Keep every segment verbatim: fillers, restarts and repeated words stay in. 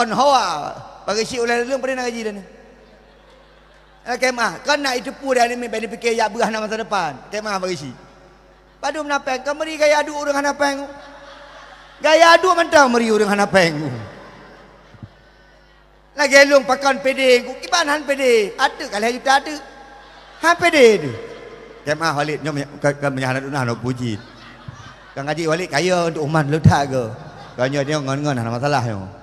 Kon hoa, bagi si ulèe leuleung peue na gaji dan. Lakèe meu'ah, kon na iteupeue dan ini bèk dipike jak beuh hana masa depan. Lakèe meu'ah bagi si. Padum na pèng, kon meuri gaya duek ureueng hana pèng. Gaya duek mantong meuri ureueng hana pèng. Lagèe lôn pakon pede, ku kiban han pede. Ateuk ka lhèe juta ateuk. Han pede tu. Lakèe meu'ah Walid nyoe ka, ka meunyan hana duna hana puji. Ka ngaji Walid kaya untuk umat leutak ke. Ka nyoe nyoe ngon-ngon hana masalah nyoe.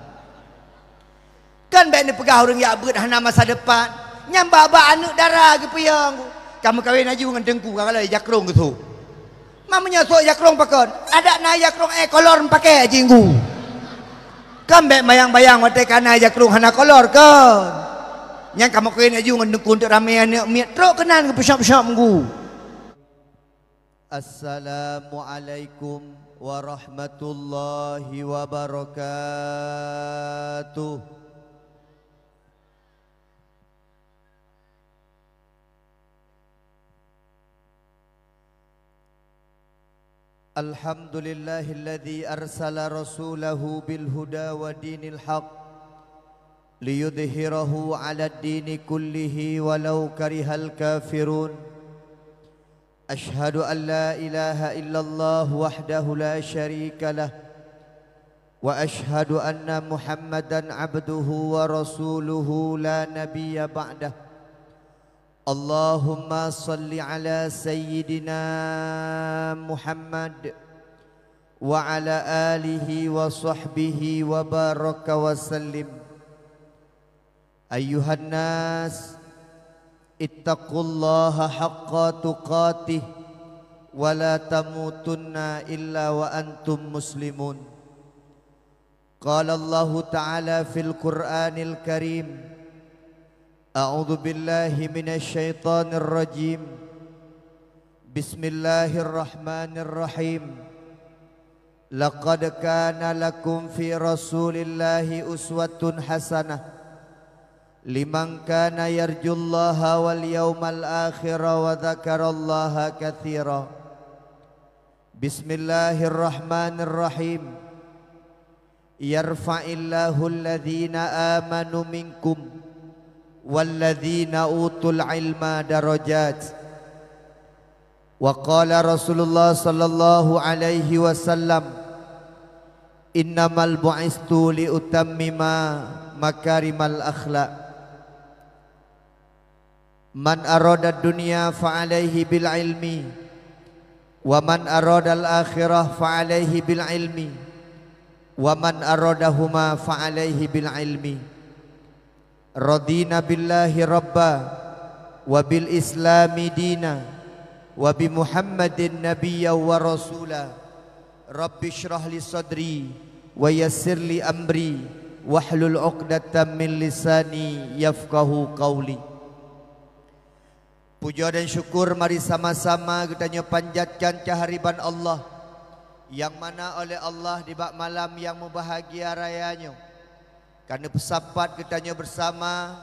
Kan bèk neupeugah ureueng jak beuet hana masa depan. Nyan bak-bak aneuk dara geupeuyong. Ka meukawen aju ngon teungku, ka kalon jakrong geusok. Ma meunyoe sok jakrong pakon? Adak na jakrong, eh, kolor meupaké jinggu. Kan bèk bayang-bayang watèe ka na jakrong hana kolor kon. Nyan ka meukawen aju ngon teungku, teuk ramè aneuk miet trok keunan geupeusyop-syop minggu. Assalamualaikum warahmatullahi wabarakatuh. Alhamdulillahilladzi arsala rasulahu bil huda wa dinil haq liyudhhirahu 'alad dini kullihi walau karihal kafirun. Asyhadu an la ilaha illallah wahdahu la syarika lah, wa asyhadu anna Muhammadan abduhu wa rasuluhu la nabiyya ba'dah. Allahumma shalli ala sayyidina Muhammad wa ala alihi wa sahbihi wa baraka wa sallim. Ayyuhan nas, ittaqullaha haqqa tuqatih wa la tamutunna illa wa antum muslimun. Qala Allahu ta'ala fil Qur'anil Karim, a'udzu billahi minasy syaithanir rajim. Bismillahirrahmanirrahim. Laqad kana lakum fi Rasulillahi uswatun hasanah liman kana yarjullaha wal yaumal akhira wa dzakarallaha katsira. Bismillahirrahmanirrahim. Yarfa'illahul ladzina amanu minkum wal ladzina utul ilma darajat. Wa qala Rasulullah sallallahu alaihi wasallam, "Innamal bu'istu li utammima makarimal akhlak." Man arada dunya fa alaihi bil ilmi, wa man aradal akhirah fa alaihi bil ilmi, wa man aradahuma fa alaihi bil ilmi. Radina billahi rabba, wa bil islami dina, wa bi Muhammadin nabiyya wa rasula. Rabbi shrah li sadri, wa yassir li amri, wahlul 'uqdatam min lisani yafqahu qauli. Puja dan syukur mari sama-sama geutanyoe panjatkan keuhadirat Allah, nyang mana oleh Allah di bak malam nyang mubahgia raya nyoe, ka neupeusapat geutanyoe beusama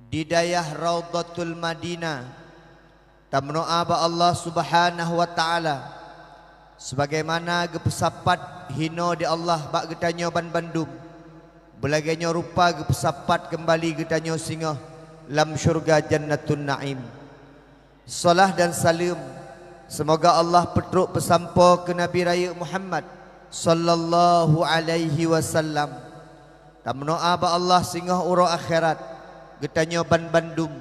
di dayah Raudhatul Madinah. Tameudoa bak Allah Subhanahu wa Ta'ala, sebagaimana geupeusapat hinoe di Allah bak geutanyoe banbandum, beulagèe nyoe rupa geupeusapat keumbali geutanyoe singoh lam syurga Jannatun Naim. Salah dan saleuem, seumoga Allah peutrok peusampoe keu Nabi Rayeuk Muhammad sallallahu alaihi wasallam. Tameudoa bak Allah singoh uroe akhirat, geutanyoe banbandum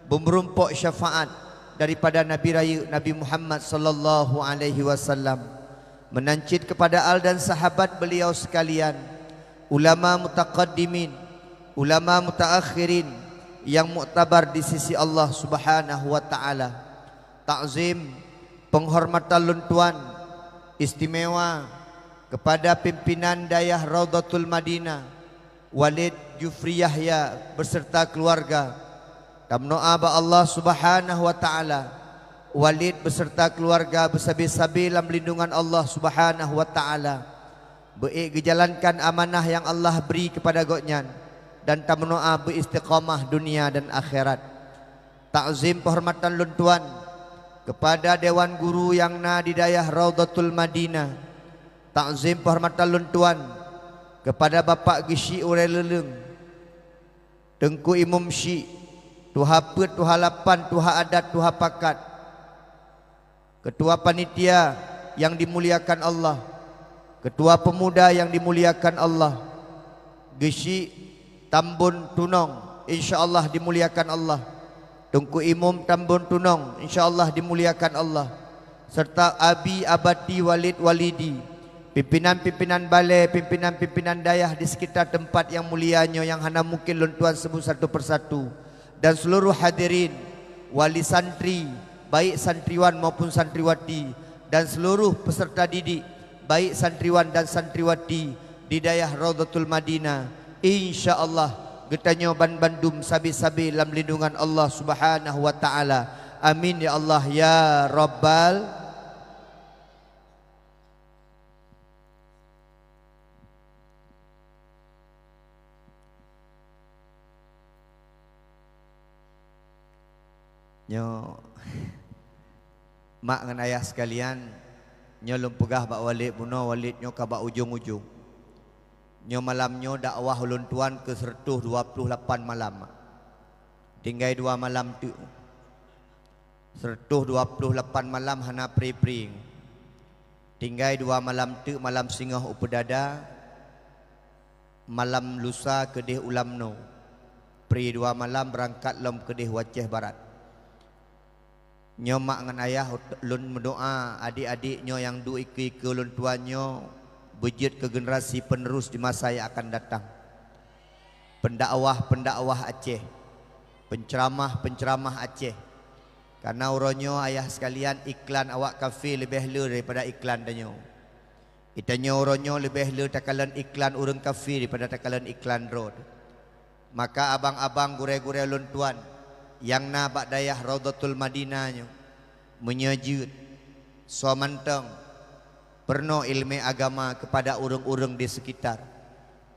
beumeurumpok syafaat daripada Nabi Rayeuk Nabi Muhammad sallallahu alaihi wasallam. Meunan cit keupada al dan sahabat beliau sekalian, ulama mutaqaddimin, ulama mutaakhirin nyang muktabar di sisi Allah Subhanahu wa Ta'ala. Takzim, penghormatan lôn tuan istimewa kepada pimpinan Dayah Raudhatul Madinah, Walid Jufri Yahya beserta keluarga. Tameudoa bak Allah Subhanahu wa Ta'ala, Walid beserta keluarga beusabe-sabe lam lindungan Allah Subhanahu wa Ta'ala, beuék geujalankan amanah nyang Allah bri keupada gobnyan, dan tameudoa beuistiqamah dunia dan akhirat. Takzim penghormatan lôn tuan kepada Dewan Guru nyang na di Dayah Raudhatul Madinah. Takzim penghormatan lôn tuan Kepada Bapak Geuchik Ureueng Leuleueng, Teungku Imum Chik, Tuha Peuet, Tuha Lapan, Tuha Adat, Tuha Pakat, Ketua Panitia yang dimuliakan Allah, Ketua Pemuda yang dimuliakan Allah, Geuchik Tambon Tunong, insya Allah dimuliakan Allah. Teungku Imum Tambon Tunong, insya Allah dimuliakan Allah. Serta Abi Abati Walid Walidi, pimpinan-pimpinan balè, pimpinan-pimpinan dayah di sekitar tempat yang mulia nyoe nyang hana mungkin lôn tuan sebut satu persatu, dan seluruh hadirin, wali santri, baik santriwan maupun santriwati, dan seluruh peserta didik, baik santriwan dan santriwati di dayah Raudhatul Madinah. Insya Allah, geutanyoe banbandum sabe-sabe lam lindungan Allah Subhanahu wa Ta'ala. Amin ya Allah ya Rabbal. Nyoe, mak ngon ayah sekalian, nyoe lôn peugah bak Walid bunoe, Walid nyoe ka bak ujong-ujong. Nyoe malam nyoe dakwah ulôn tuan keu seratus dua puluh lapan malam, mak. Tinggai dua malam teuk. Seratus dua puluh lapan malam hana pri-pri. Tinggai dua malam teuk, malam singoh u Peudada, malam lusa keudeh u Lamno. Pri dua malam beurangkat lom keudeh u Aceh Barat. Nyoe mak ngon ayah, lôn meudoa adik-adik nyoe nyang duek ikeue-ikeue ulôn tuan nyoe beujeuet keu generasi penerus di masa nyang akan datang. Pendakwah-pendakwah Aceh, penceramah-penceramah Aceh. Karena uroe nyoe ayah sekalian, iklan awak kafé leubeh le daripada iklan tanyoe. Geutanyoe uroe nyoe leubeh le takalon iklan ureuëng kafé daripada takalon iklan droe. Maka abang-abang, gurée-gurée lôn tuan nyang na bak dayah Raudhatul Madinah nyoe, meunyoe jeuet, soe mantong peurunoe iéleumé agama keupada ureuëng-ureuëng di seukitar.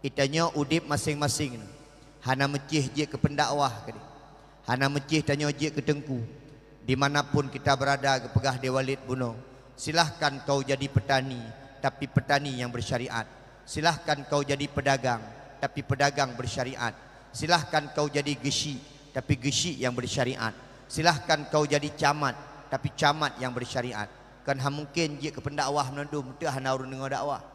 Geutanyoe udeb maséng-maséng, hana meucéh jeuet keu peundakwah keudeh, hana meucéh tanyoe jeuet keu teungku. Di mana pun kita beurada, geupeugah di Walid bunoe, "Silahkan kau jadi petani, tapi petani yang bersyariat. Silahkan kau jadi pedagang, tapi pedagang bersyariat. Silahkan kau jadi geuchik, tapi geuchik yang bersyariat. Silahkan kau jadi camat, tapi camat yang bersyariat." Kan hana mungken jeuet keu peundakwah meunan dum, teuh hana ureuëng deungoe dakwah.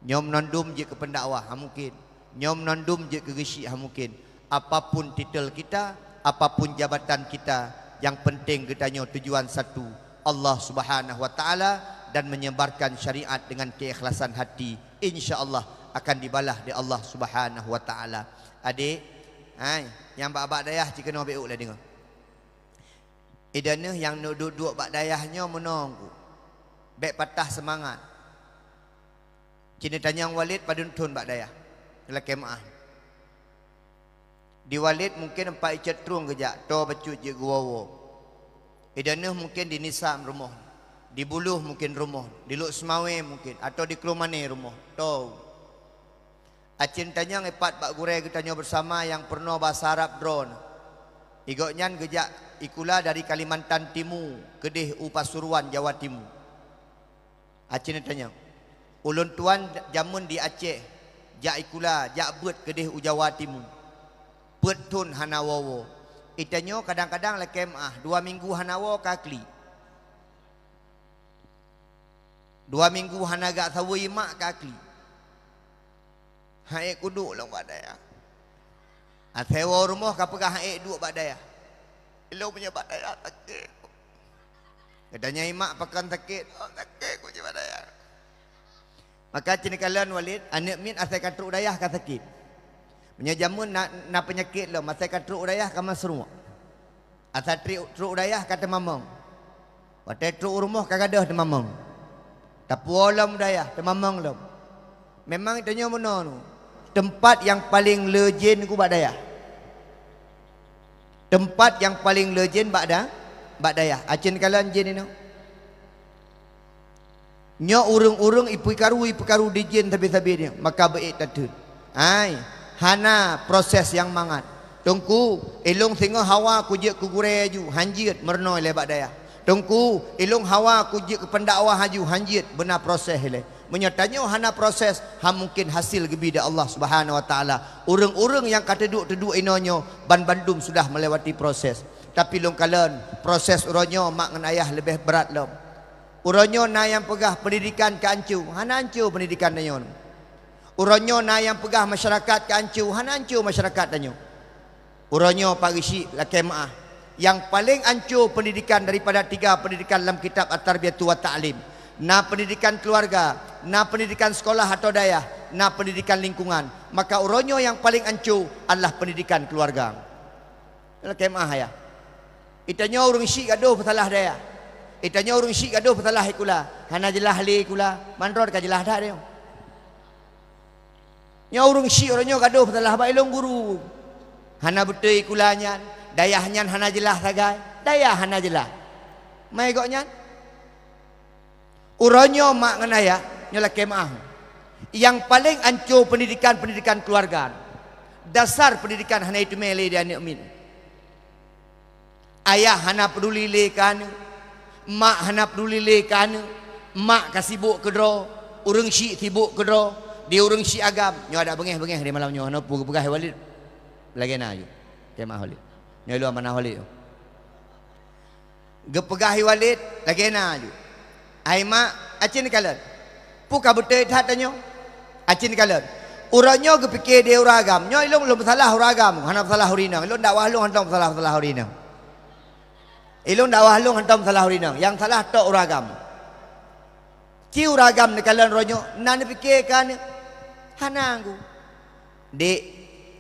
Nyoe meunan dum jeuet keu peundakwah, hana mungken. Nyoe meunan dum jeuet keu geuchik, hana mungken. Apapun titel kita, apapun jabatan kita, yang penting geutanyoe tujuan satu, Allah Subhanahu wa Ta'ala, dan menyebarkan syariat dengan keikhlasan hati. Insya Allah akan dibalah di Allah Subhanahu wa Ta'ala. Adik, hai, nyang bak-bak dayah cit keunoe beu lé deungoe. Idaneuh nyang duek-duek bak dayah nyoe meunoe ku. Bék patah seumangat. Cit neutanyong Walid padum thon bak dayah, lakée meuáh. Di Walid mungken empat icet trueng geujak, toe bacut jeuet geuwoe-woe. Idaneuh mungken di Nisam rumoh, di Buloh mungken rumoh, di Lhokseumawe mungken, atawa di Krueng Mané rumoh, toe. Acit neutanyong ipat bak gurée geutanyoe beusama nyang peurunoe basa Arab droeneuh. Gobnyan geujak sikula dari Kalimantan Timu keudeh u Pasuruan, Jawa Timu. Acit neutanyong, "Ulôn tuan jameun di Aceh, jak sikula, jak beuet keudeh u Jawa Timu. Peuet thon hana woe-woe." Geutanyoe kadang-kadang lakée meuáh, dua minggu hana woe ka klik. Dua minggu hana geujak saweue mak ka klik. Han ék kuduek lom bak dayah. Asai woe rumoh ka peugah han ék duek bak dayah. Ilôn meunyoe bak dayah sakét. Katanyong mak pakon sakét, oh, sakét ku cit bak dayah. Maka cit neukalon Walid, aneuëk miet asai ka trok dayah ka sakét. Meunyoe jameun na, na peunyakét lom, asai ka trok dayah ka masruek. Asai trok, trok dayah ka teumamong. Watée trok u rumoh ka gadôh teumamong. Tapuwoe lom dayah, teumamong lom. Memang tanyoe meunoe, teumpat nyang paleng le jén ku bak dayah. Teumpat nyang paleng le jén bak da-, bak dayah. Acit kalon jén inoe. Nyoe ureuëng-ureuëng ipeukaru-ipeukaru di jén sabe-sabe nyoe, maka beuék tateun. Hai, hana proses nyang mangat. Teungku, ilôn singoh hawa kujeuet keu gurée aju, hanjeuet meurunoe lé bak dayah. Teungku, ilôn hawa kujeuet keu peundakwah aju, hanjeuet beuna proses ilée. Meunyoe tanyoe hana proses, han mungken hasé geubri di Allah Subhanahu wa Taala. Ureuëng-ureuëng nyang ka teuduek-teuduek inoe nyoe, ban bandum sudah melewati proses. Tapi lôn kalon, proses uroe nyoe mak ngon ayah leubeh brat lom. Uroe nyoe na nyang peugah pendidikan ka ancu, hana ancu pendidikan tanyoe. Uroe nyoe na nyang peugah masyarakat ka ancu, hana ancu masyarakat tanyoe. Uroe nyoe Pak Geuchik lakée meuáh, nyang paleng ancu pendidikan daripada tiga pendidikan lam kitab At-Tarbiyatu wa Ta'lim. Na pendidikan keluarga, na pendidikan sekolah atau dayah, na pendidikan lingkungan. Maka uroe nyoe nyang paleng ancu adalah pendidikan keluarga. Lakée meuáh ayah. Itanyoe ureuëng syiek gadoh peusalah dayah. Itanyoe ureuëng syiek gadoh peusalah ikula. Hana jeulaih lé ikula. Mandrot ka jeulaih that deh. Nyoe ureuëng syiek uroe nyoe gadoh peusalah bak ilong guru. Hana beutôi ikula nyan, dayah nyan hana jeulaih sagai, dayah hana jeulaih. Mai gok nyan. Uroe nyoe mak ngon ayah nyoe lakée meuáh. Nyang paleng ancu pendidikan-pendidikan keluarga. Dasar pendidikan hana iteumé lé di aneuëk miet. Ayah hana peuduli lé keu aneuëk, mak hana peuduli lé keu aneuëk, mak ka sibok keudroe, ureuëng syiek sibok keudroe, di ureuëng syiek agam. Nyoe adak beungéh-beungéh di malam nyoe, hana peue geupeugah Walid. Lagée na aju. Keu mak Walid. Nyoe luwa mana Walid. Geupeugah Walid, lagée na aju. Hai mak, aci neukalon. Peue ka beutôi that tanyoe? Aci neukalon. Uroe nyoe geupike di ureuëng agam. Nyoe ilong lôn peusalah ureuëng agam, hana peusalah ureuëng inong. Ilong dakwah lôn hana peusalah-peusalah ureuëng inong. Ilong dakwah lôn hana peusalah ureuëng inong. Nyang salah tok ureuëng agam. Ci ureuëng agam neukalon uroe nyoe, na neupike keu aneuëk. Hana anggô. Dek,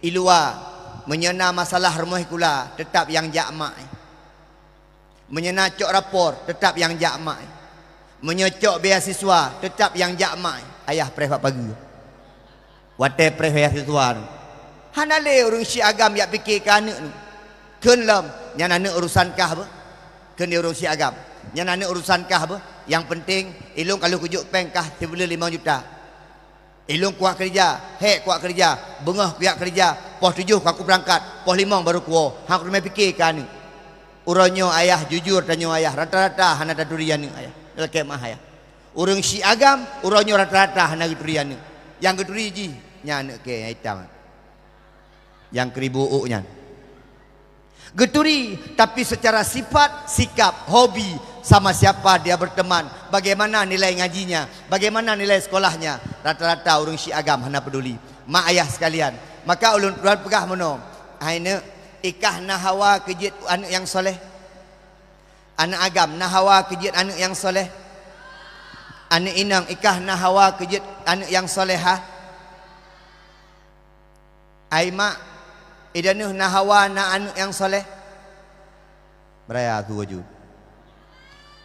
iluwa, meunyoe na masalah rumoh kula, teutap nyang jak mak. Meunyoe na cok rapor, teutap nyang jak mak. Meunyoe cok beasiswa, teutap nyang jak mak. Ayah preh bak pageue. Watée preh beasiswa nyoe, hana lé ureuëng syiek agam jak pike keu aneuëk nyoe. Kheun lom, nyan aneuëk urusan kah beuh. Kheun di ureuëng syiek agam, nyan aneuëk urusan kah beuh. Nyang penting, ilong ka lheueh kujok péng kah sibuleuen limong juta. Ilong kuat keureuja, hék kuat keureuja, beungoh kuyak keureuja, poh tujoh ka kubeurangkat, poh limong baru kuwoe, han kuteumé pike keu aneuëk. Uroe nyoe ayah, jujur tanyoe ayah, rata-rata hana taturi aneuëk ayah. Lakée meuáh ayah. Ureuëng syiek agam, uroe nyoe rata-rata hana geuturi aneuëk. Nyang geuturi jih, nyan aneuëk kée nyang itam. Nyang keuribu ôk nyan. Geuturi, tapi secara sifat, sikap, hobi, sama siapa dia berteman, bagaimana nilai ngajinya, bagaimana nilai sekolahnya, rata-rata ureuëng syiek agam hana peduli. Mak ayah sekalian, maka ulôn tuan peugah meunoe, hai neuk, ikah na hawa keu jeuet aneuëk nyang soleh? Aneuëk agam na hawa keu jeuet aneuëk nyang soleh? Aneuëk inong, ikah na hawa keu jeuet aneuëk nyang solehah? Ai mak, idanoh na hawa na aneuëk nyang soleh? Beuraya su aju.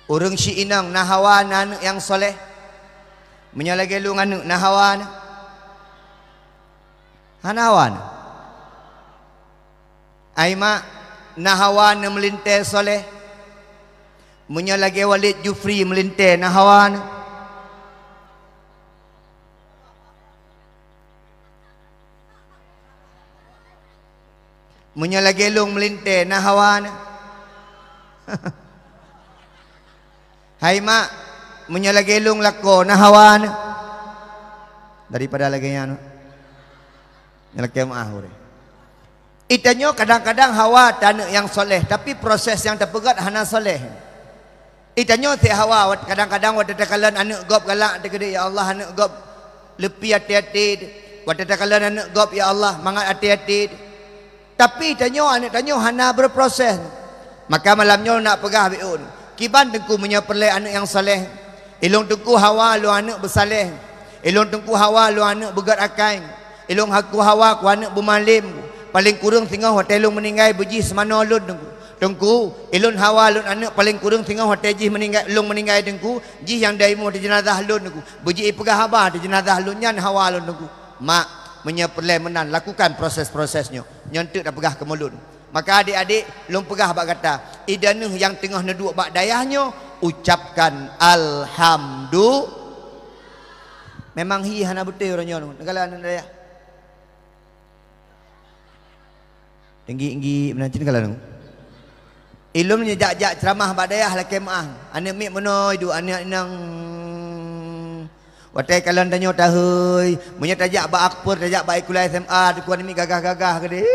Ureuëng syiek inong na hawa na aneuëk nyang soleh? Meunyoe lagée lôn aneuëk na hawa na? Hana hawa na? Ai mak, na hawa na meulintée soleh? Meunyoe lagée Walid Jufri meulintée na hawa na? Meunyoe lagée lôn meulintée na hawa na? Hai mak, meunyoe lagée lôn lakoe na hawa na? Daripada lagée nyan, nyang lakée meuáh ureuëng. Itanyoe kadang-kadang hawa ta aneuëk nyang soleh, tapi proses nyang tapeugét hana soleh. Itanyoe si hawa, wat-, kadang-kadang watée takalon aneuëk gob galak teukeudeh, "Ya Allah, aneuëk gob leupie até-até." Watée takalon aneuëk gob, "Ya Allah, mangat até-até." Tapi tanyoe, aneuëk tanyoe hana beuproses. Maka malam nyoe nak peugah bak ulôn, kiban teungku meunyoe peureulée aneuëk nyang saleh. Ilôn teungku hawa lôn aneuëk beusaleh. Ilôn teungku hawa lôn aneuëk beugét akai. Ilôn teungku hawa ku aneuëk beumalem. Paleng kureueng singoh watée lôn meuninggai beujih seumanoe lôn teungku. Teungku, ilôn hawa lôn aneuëk paleng kureueng singoh watée jih meuninggai, lôn meuninggai teungku, jih nyang daimu di jeunazah lôn teungku. Beujih ipeugah haba di jeunazah lôn nyan hawa lôn teungku. Mak, meunyoe peureulée meunan, lakukan proses-proses nyoe. Nyoe teuk tapeugah keu mulôn. Maka adék-adék, lôn peugah bak gata, idanoh nyang teungoh neuduek bak dayah nyoe, ucapkan alhamdu-, memang hi hana beutôi uroe nyoe, neugala aneuk dayah. Tinggi-tinggi meunan cit neugala nyoe. Ilôn nyoe jak-jak ceuramah bak dayah lakée meuáh. Aneuk miet meunoe iduek, aneuk inong Watée kalon tanyoe tahôi, meunyoe tajak bak akpeur, tajak bak sikula S M A, teungku aneuk miet gagah-gagah keudeh.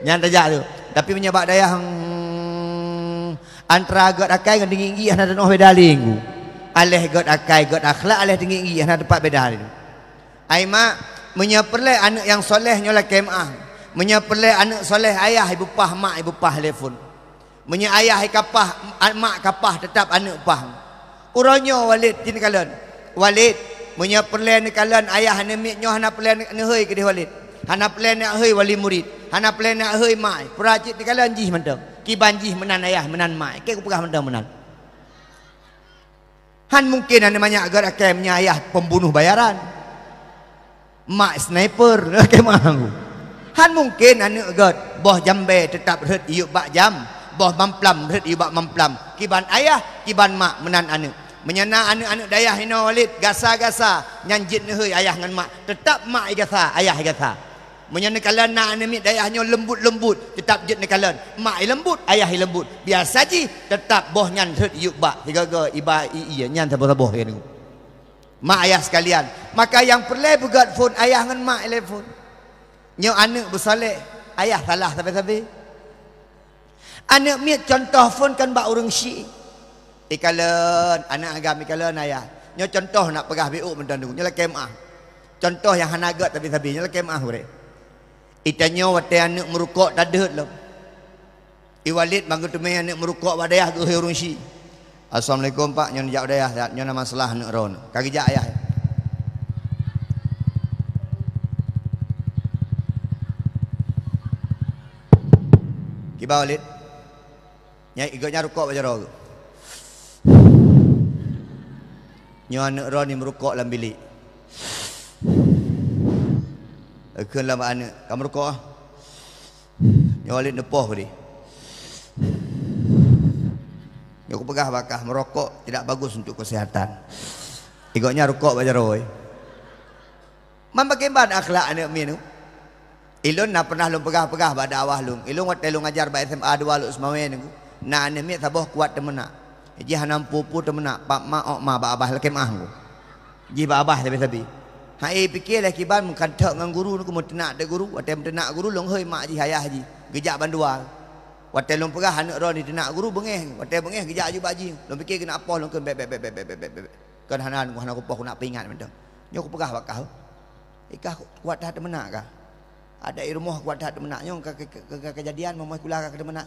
Nyan tajak tu. Tapi meunyoe bak dayah, hmm, antara gét akai ngon teungiek-ngiek hana tanoh beda lé teungku. Aléh gét akai, gét akhlak, aléh teungiek-ngiek hana teumpat beda lé. Ai mak, meunyoe peureulée aneuk nyang soléh nyoe lakée meuáh. Meunyoe peureulée aneuk soléh ayah ibeupah, mak ibeupah lé phon. Meunyoe ayah ka pah, mak ka pah, teutap aneuk pah. Uroe nyoe Walid, cit neukalon. Walid, meunyoe peureulée neukalon ayah aneuk miet nyoe hana peureulée neuhôi keudeh Walid. Hana peureulée neuhôi wali murit. Hana peureulée neuhôi mak. Peue cit neukalon jih mantong. Kiban jih meunan ayah, meunan mak. Keu kupeugah mantong meunan. Han mungken aneuk manyak gét akai meunyoe ayah pembunuh bayaran. Mak sniper, lakée meuáh teungku. Han mungken aneuk gét, boh jambée teutap rhot iyup bak jam, boh mamplam rhot iyup bak mamplam. Kiban ayah, kiban mak meunan aneuk. Meunyoe na aneuk-aneuk dayah inoe Walid gasa-gasa, nyan jeuet neuhôi ayah ngon mak, teutap mak igasa, ayah igasa. Meunyoe neukalon na aneuk miet dayah nyoe leumbut-leumbut, teutap jeuet neukalon. Mak ileumbut, ayah ileumbut. Biasa jih, teutap boh nyan rhot iyup bak, sigoe-goe iba ie, nyan saboh-saboh lagée nyoe. Mak ayah sekalian, maka nyang peureulée beugét phon ayah ngon mak ilée phon. Nyoe aneuk beusaléh, ayah salah sabe-sabe. Aneuk miet contoh phon kon bak ureuëng syiek. Ikalon, aneuk agam ikalon ayah. Nyoe contoh nak peugah B O mantong teungku, nyoe lakée meuáh. Contoh nyang hana gét sabe-sabe, nyoe lakée meuáh gurée. Itanyoe watée aneuk meurukok tadeuet lom. I Walid ban geuteumé aneuk meurukok bak dayah geuhôi ureuëng syiek. "Assalamualaikum Pak, nyoe neujak u dayah, nyoe na masalah aneuk droeneuh." Ka geujak ayah. Kiban Walid. Nyan igoe nyan rukok bak jaroe geuh. Nyoe aneuk droeneuh meurukok lam bilék. Ikheun lom bak aneuk, "Ka meurukok ah?" Nyoe Walid neupoh keudeh. Nyoe kupeugah bak kah, merokok tidak bagus untuk kesehatan. Igoe nyan rukok bak jaroe. Man bagaimana akhlak aneuk miet nyoe? Ilôn na pernah lôn peugah-peugah bak dakwah lôn. Ilôn watée lôn ngajar bak S M A dua Lhokseumawe nyoe, na aneuk miet saboh kuat teumeunak. Jih hana peue-peue teumeunak, pap ma, ôk ma bak babah lakée meuáh nyoe. Jih bak babah sabe-sabe. Hai pike lé kiban meukantok ngon guru nyoe, meuteunak teuk guru, watée meuteunak guru lôn hôi mak jih ayah jih. Geujak bandua. Watée lôn peugah aneuk droeneuh jiteunak guru beungéh, watée beungéh geujak aju bak jih. Lôn pike keuneuk apoh lôn kheun bèk, bèk, bèk. Kon hana, hana kupoh, keuneuk peuingat mantong. Nyoe kupeugah bak kah. Ikah kuat that teumeunak kah? Adak i rumoh kuat that teumeunak. Nyoe ka, ka, ka, ka, kejadian momoh sikula ka teumeunak.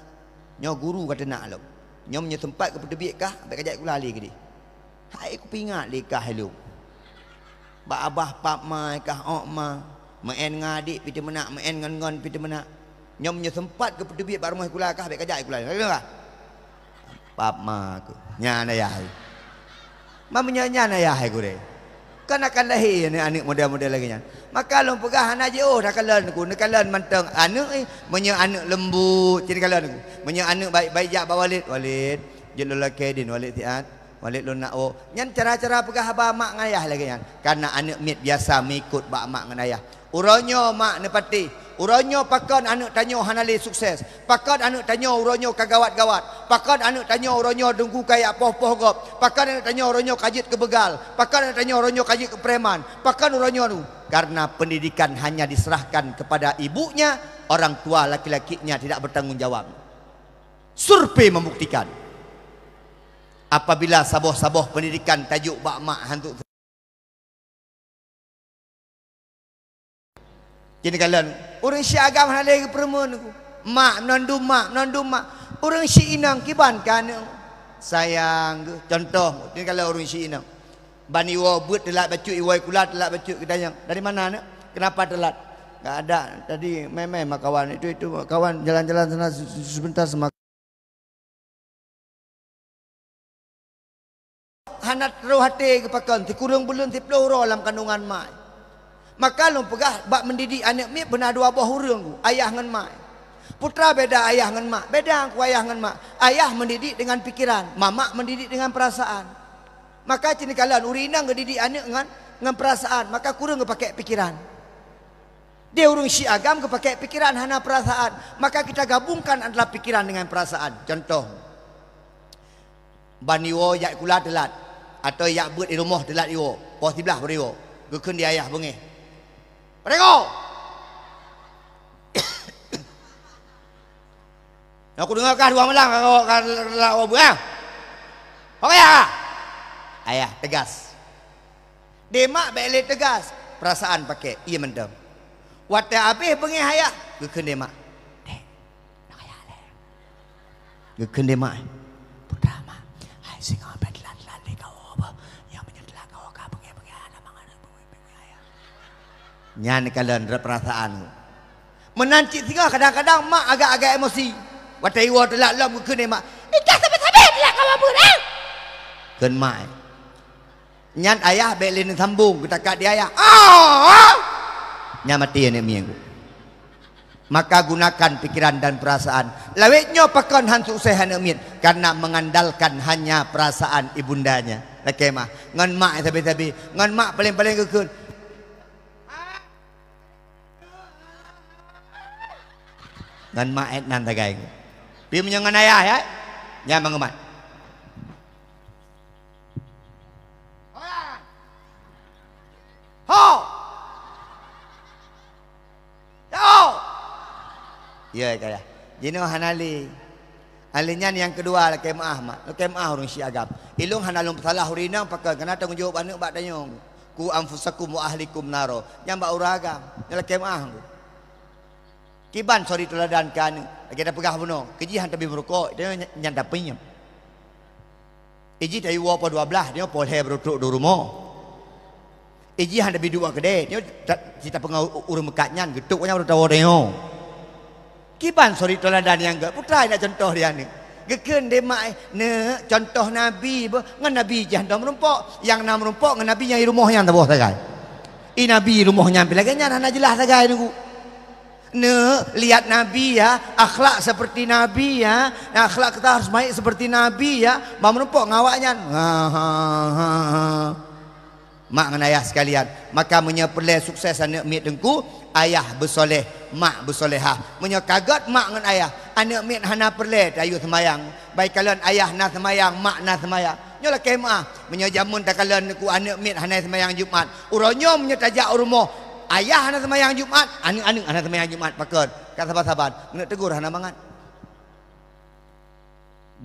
Nyoe guru ka teunak lom. Nyoe meunyoe sempat keupeuteubiet kah, bèk kajak sikula lé keudeh. Hai kupeuingat lé kah ilôn. Bak babah pap ma kah ôk ma, meu'en ngon adik pih teumeunak, meu'en ngon ngon pih teumeunak. Nyoe meunyoe sempat keupeuteubiet bak rumoh sikula kah, bèk kajak sikula. Ka deungoe kah? Pap ma keuh. Nyan ayah. Ma meunyoe nyan ayah gurée. Kan akan lahé aneuk-aneuk model-model lagée nyan. Maka lôn peugah hana jiôh takalon ku, neukalon mantong aneuk, eh, meunyoe aneuk leumbut, cit neukalon ku. Meunyoe aneuk baik-baik jak bak Walid, "Walid, jeuet lôn lakée deh Walid siat. Walid lôn nak woe." Nyan cara-cara peugah haba mak ngon ayah lagée nyan. Karena aneuk miet biasa meuikot bak mak ngon ayah. Uroe nyoe mak neupatéh. Uroe nyoe pakon aneuk tanyoe hana lé sukses. Pakon aneuk tanyoe uroe nyoe ka gawat-gawat. Pakon aneuk tanyoe uroe nyoe teungku kajak poh-poh gob. Pakon aneuk tanyoe uroe nyoe ka jeuet keu beugal. Pakon aneuk tanyoe uroe nyoe ka jeuet keu preman. Pakon uroe nyoe nu. Karena pendidikan hanya diserahkan kepada ibunya, orang tua laki-lakinya tidak bertanggung jawab. Survei membuktikan, apabila saboh-saboh pendidikan tajok bak mak hantu Cit neukalon, ureuëng syiek agam hana lé geupeureumeun ku. Mak meunan dum mak, meunan dum mak. Ureuëng syiek inong kiban keu aneuk. Sayang geuh. Contoh, cit neukalon ureuëng syiek inong. Ban iwoe beuet teulat bacut, iwoe sikula teulat bacut, geutanyong, "Dari mana, Nak? Kenapa telat?" "Nggak ada, tadi main-main sama kawan. Itu, itu kawan jalan-jalan sana se-, se-, sebentar sama." Hana troh até geupakon, sikureueng buleuen siplôh uroe lam kandungan mak. Maka lôn peugah bak mendidik aneuk miet beuna dua boh ureuëng, ayah ngon mak. Putra beda ayah ngon mak, beda ku ayah ngon mak. Ayah mendidik dengan pikiran, mamak mendidik dengan perasaan. Maka cit neukalon ureuëng inong geudidik aneuk ngon, ngon perasaan, maka kureueng geupakék pikiran. Di ureuëng syiek agam geupakék pikiran hana perasaan, maka kita gabungkan adalah pikiran dengan perasaan. Contoh, ban iwoe jak sikula teulat. Atau jak beuet di rumoh teulat jiwoe, poh siblaih baru jiwoe. Geukheun di ayah beungéh, "Peureugoe! Nyoe kudeungoe kah dua malam ka, ka, ka, ka, ka beuet, ah? Ho kah ayah?" Ayah teugas. Di mak bèk lé teugas, peurasaan pakèk, ié mantong. Watèe abéh beungéh ayah, geukheun di mak, "Dek, nyoe kah ayah lé." Geukheun di mak, "Putra, mak, hai singoh bèk teulat-teulat lé kawoe beuh. Nyang meunyoe teulat kawoe ka beungéh-beungéh, hana mangat beungéh-beungéh ayah." Nyan kalon rot peurasaan. Meunan cit singoh kadang-kadang mak agak-agak emosi. Watèe jiwoe teulat lom geukheun di mak, "Ih, ka sabé-sabé teulat kawoe beuh, eh?" Kheun mak. Nyan ayah bèk lé neusambong, geutakat di ayah. Ah! Nyan maté aneuk miet. Maka gunakan pikiran dan perasaan. Lawét nyoe pakon han sukses aneuk miet, karena mengandalkan hanya perasaan ibundanya. Lakèe meu'ah. Ngon mak sabé-sabé. Ngon mak paléng-paléng geukheun. Ngon mak èt nan sagai. Pi meunyoe ngon ayah, ya? Nyan mangumat. Ho! Ho! Ya, kaya. Jinoe hana lé. Ahli nyan nyang keudua lakèe meu'ah, mak. Lakèe meu'ah ureueng syiek agam. Ilôn hana lôn peusalah ureueng inong pakon, kana tanggong jaweueb aneuk bak tanyoe. "Qu anfusakum wa ahlikum naro." Nyan bak ureueng agam. Nyan lakèe meu'ah. Kiban suri teuladan keu aneuk. Lagèe tapeugah bunoe, keu jih han tabi meurukok, tanyoe nyan tapinyeup. Ijih tayue woe poh dua blaih, nyoe poh lhèe baru trok di rumoh. Ijih hana bi duek keudè, nyoe ta-, sita peungawa u-, ureueng meukat nyan, geutok nyan baru tawoe tanyoe. Kiban suri teuladan nyang gèt, putra na contoh di aneuk. Geukheun di mak, "Neuk, contoh Nabi beuh, ngon Nabi jih han meurumpok. Nyang na meurumpok ngon Nabi nyang di rumoh nyan saboh sagai." I Nabi rumoh nyan pi lagèe nyan hana jeulaih sagai, Teungku. Neuk, lihat Nabi ya, akhlak seperti Nabi ya, akhlak kita harus baik seperti Nabi ya, ban meurumpok ngon awaknyan. Ha, ha, ha, ha. Mak ngon ayah sekalian, maka meunyoe peureulèe sukses aneuk miet Teungku, ayah beusoleh, mak beusolehah. Meunyoe ka gèt mak ngon ayah, aneuk miet hana peureulèe tayue seumayang. Bai kalon ayah na seumayang, mak na seumayang. Nyoe lakèe meu'ah. Meunyoe jameun takalon Teungku aneuk miet hana seumayang Jumat, uroe nyoe meunyoe tajak u rumoh, ayah hana seumayang Jumat, aneuk-aneuk hana seumayang Jumat, pakon? Ka saban-saban, keuneuk teugor hana mangat.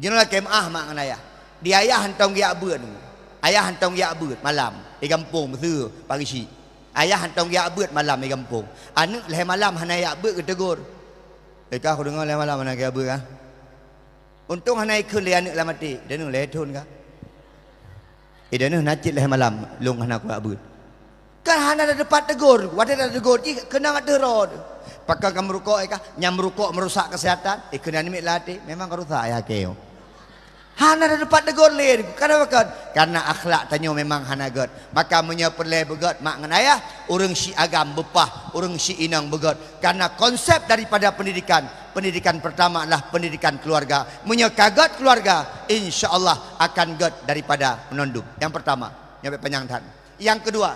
Jinoe lakèe meu'ah mak ngon ayah. Di ayah hantom geujak beuet. Ayah hantom geujak beuet malam, di gampông, meuseu pagi syik. Ayah hantom geujak beuet malam di gampông. Aneuk lhèe malam hana jak beuet geuteugor. "Eh, kah, kudeungö lhèe malam hana geujak beuet, kah?" Untông hana ikheun lé aneuk lam até, "Deuh, lhèe thôn ka." "Eh, deuh, na cit lhèe malam lôn hana kujak beuet." Kan hana na teumpat teugor, watèe na teugor jih keunong ateueh droe. "Pakon ka meurukok, eh, kah? Nyang meurukok meurusak keuseuhatan." Eh, kheun aneuk miet lam até, "Memang ka rusak ayah kèe." Hana na teumpat teugor lé, karena pakon? Karena akhlak tanyoe memang hana gèt. Maka meunyoe peureulèe beugèt mak ngon ayah, ureueng syiek agam beupah, ureueng syiek inong beugèt. Karena konsep daripada pendidikan, pendidikan pertama adalah pendidikan keluarga. Meunyoe ka gèt keluarga, insya Allah akan gèt daripada meunan dum. Nyang pertama, nyoe bèk panyang that. Nyang keudua,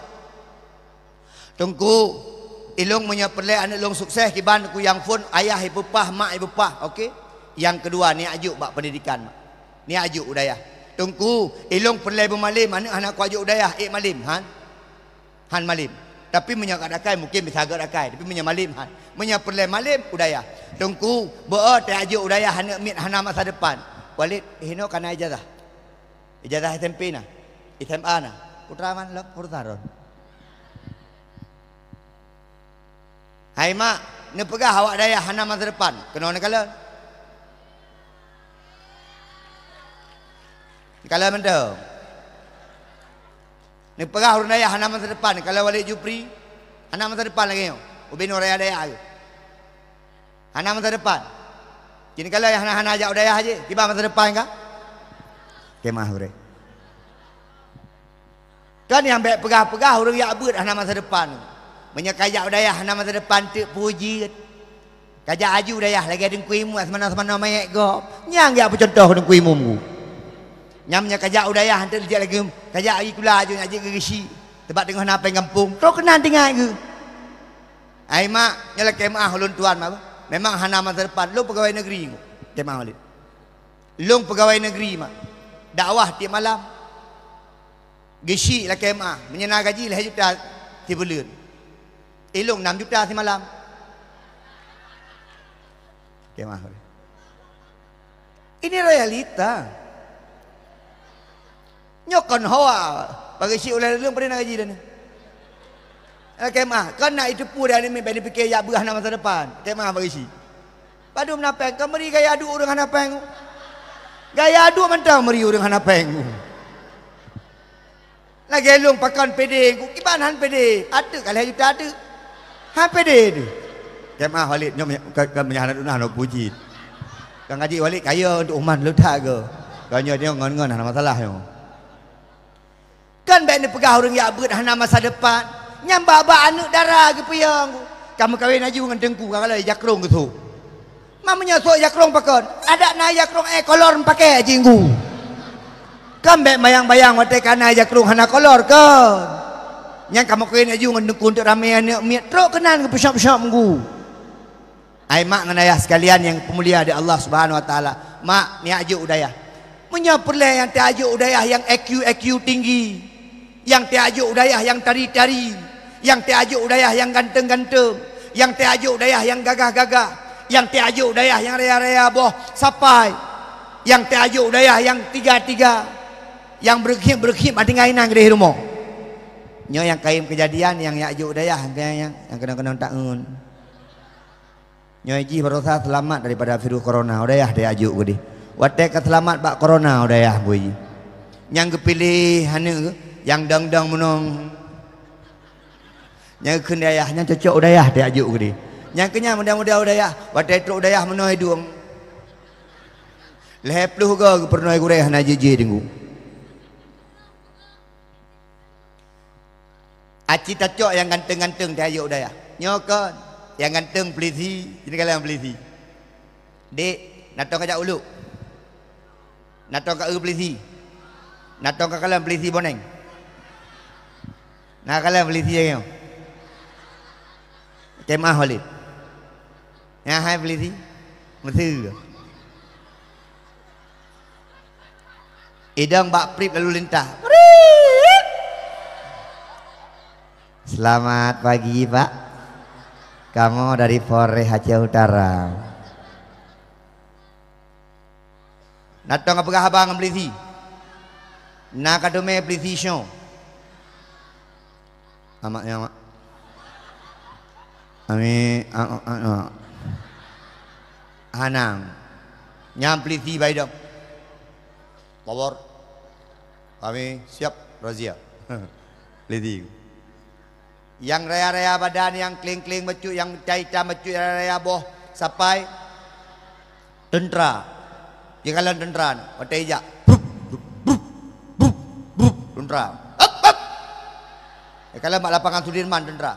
Teungku, ilôn meunyoe peureulèe aneuk lôn sukses, kiban Teungku nyang phôn, ayah ipeupah, mak ipeupah, oke? Nyang keudua, neujak jok bak pendidikan, mak. Neujak jok u dayah. Teungku, ilôn peureulèe beumalém, aneuk hana kujak jok u dayah, ék malém, han? Han malém. Tapi meunyoe gèt akai, mungken bisa gèt akai. Tapi meunyoe malém, han. Meunyoe peureulèe malém, u dayah. Teungku, beu-o tajak jok u dayah, aneuk miet hana masa depan. Walid, hinoe ka na ijazah. Ijazah S M P na. S M A na. Putra man lom, urusan droen. Hai mak, neupeugah awak dayah hana masa depan. Keunoe neukalon. Neukalon mantong. Neupeugah ureueng dayah hana masa depan. Neukalon Walid Jupri. Hana masa depan lagèe nyoe. Ubé nyoe raya dayah. Hana masa depan. Kini kalau nyang hana-hana jak u dayah jih, kiban masa depan ka? Kemah ureueng. Kan nyang bèk peugah-peugah ureueng jak beuet hana masa depan. Meunyoe ka jak u dayah hana masa depan, teuk peue jeuet. Ka jak aju u dayah lagèe Teungku Imum, seumanoe-seumanoe manyèt gob. Nyang jak peucuntoh Teungku Imum ku. Nyang meunyoe ka jak u dayah, enteuk jak lagèe, ka jak sikula aju, jak jeuet keu geuchik. Teubak teungoh na péng gampông, troh keunan teuingat geuh. Ai mak, nyoe lakèe meu'ah ulôn tuan mak. Memang hana masa depan. Lôn peugawai negeri, lakèe meu'ah Walid. Lôn peugawai negeri mak. Dakwah tiep malam. Geusyik lakée meu'ah, meunyoe na gaji lhée juta sibuleuen. Ilong nam juta simalam. Lakée meu'ah. Ini realita. Nyoe kon hoa, bagi si ulée leueng peue na gaji dan. Lakée meu'ah, kon na iteupeue dan ini bak dipike jak beuah na masa depan. Lakée meu'ah bagi si. Padum na péng, kon meuri gaya duek ureuëng hana péng. Gaya duek mantong meuri ureuëng hana péng. Lagée lôn pakon pede, ku kiban han pede. Ateuk ka lhée juta ateuk. Han pede tu. Lakée meu'ah Walid nyoe, ka, ka meunyan hana duna hana puji. Ka ngaji Walid kaya untuk umat leutak ke. Ka nyoe, nyoe ngon-ngon hana masalah nyoe. Kan bék neupeugah ureuëng jak beuet hana masa depan. Nyang bak-bak aneuëk dara geupeuyong. Ka meukawen aju ngon teungku, ka kalai jakrong geusok. Ma meunyoe sok jakrong pakon? Adak na jakrong eh kolor pakè jinggu. Kan bék bayang-bayang watée ka na jakrong hana kolor kon. Nyang ka meukawen aju ngon teungku untuk ramé aneuëk miet trok keunan geupeusyop-syop minggu. Ai mak ngon ayah sekalian yang peumulia di Allah Subhanahu Wa Taala, mak, miak jok u dayah. Meunyoe peureulée nyang tajok u dayah nyang I Q, I Q tinggi, nyang tajok u dayah nyang tari-tari, nyang tajok u dayah nyang ganteng-ganteng, nyang tajok u dayah nyang gagah-gagah, nyang tajok u dayah nyang raya-raya boh sapai, nyang tajok u dayah nyang tiga-tiga, nyang beureukhim-beureukhim tinggai inan keudeh rumoh. Nyoe nyang kayém keujadian nyang jak jok u dayah nyang, nyang, nyang keunong-keunong taun. Nyoe jih barosa seulamat daripada virus corona, u dayah tajak jok keudeh. Watée ka seulamat bak corona u dayah bui jih. Nyang geupiléh aneuëk nyang dong-dong meunong. Nyang geukheun dayah nyang cocok u dayah tajak jok keudeh. Nyang keunyan muda-muda u dayah, watée trok u dayah meunoe dueng. Lhée ploh goe geupeurunoe gurée hana jiji deungoe. Aci tacok nyang ganteng-ganteng tajak u dayah. Nyoe kon, nyang ganteng peulisi, jeuet kalon peulisi. Dek, na tong kajak uluk. Na tong ka eu peulisi. Na tong ka kalon peulisi boneng. Na kalon peulisi nyang nyoe. Lakée meu'ah Walid. Nyan hai peulisi. Meuseue. Idong bak prip lalu lintah. Prip. Selamat pagi, Pak. Kamoe dari Polres Aceh Utara. Na tong ka peugah haba ngon peulisi. Na ka teumé peulisi syoe. Amak nyan, mak. Ami, a, a, a, a. Hanang. Nyang peulisi baidong. Power. Kami siap razia. Peulisi. Nyang raya-raya badan, nyang kling-kling bacut, nyang itam-itam bacut, raya-raya boh sapai. Teuntra. Jikalon teuntra nyoe, watée ijak. Brup, brup, brup, brup, brup, teuntra. Hop, hop. Jikalon bak lapangan Sudirman teuntra.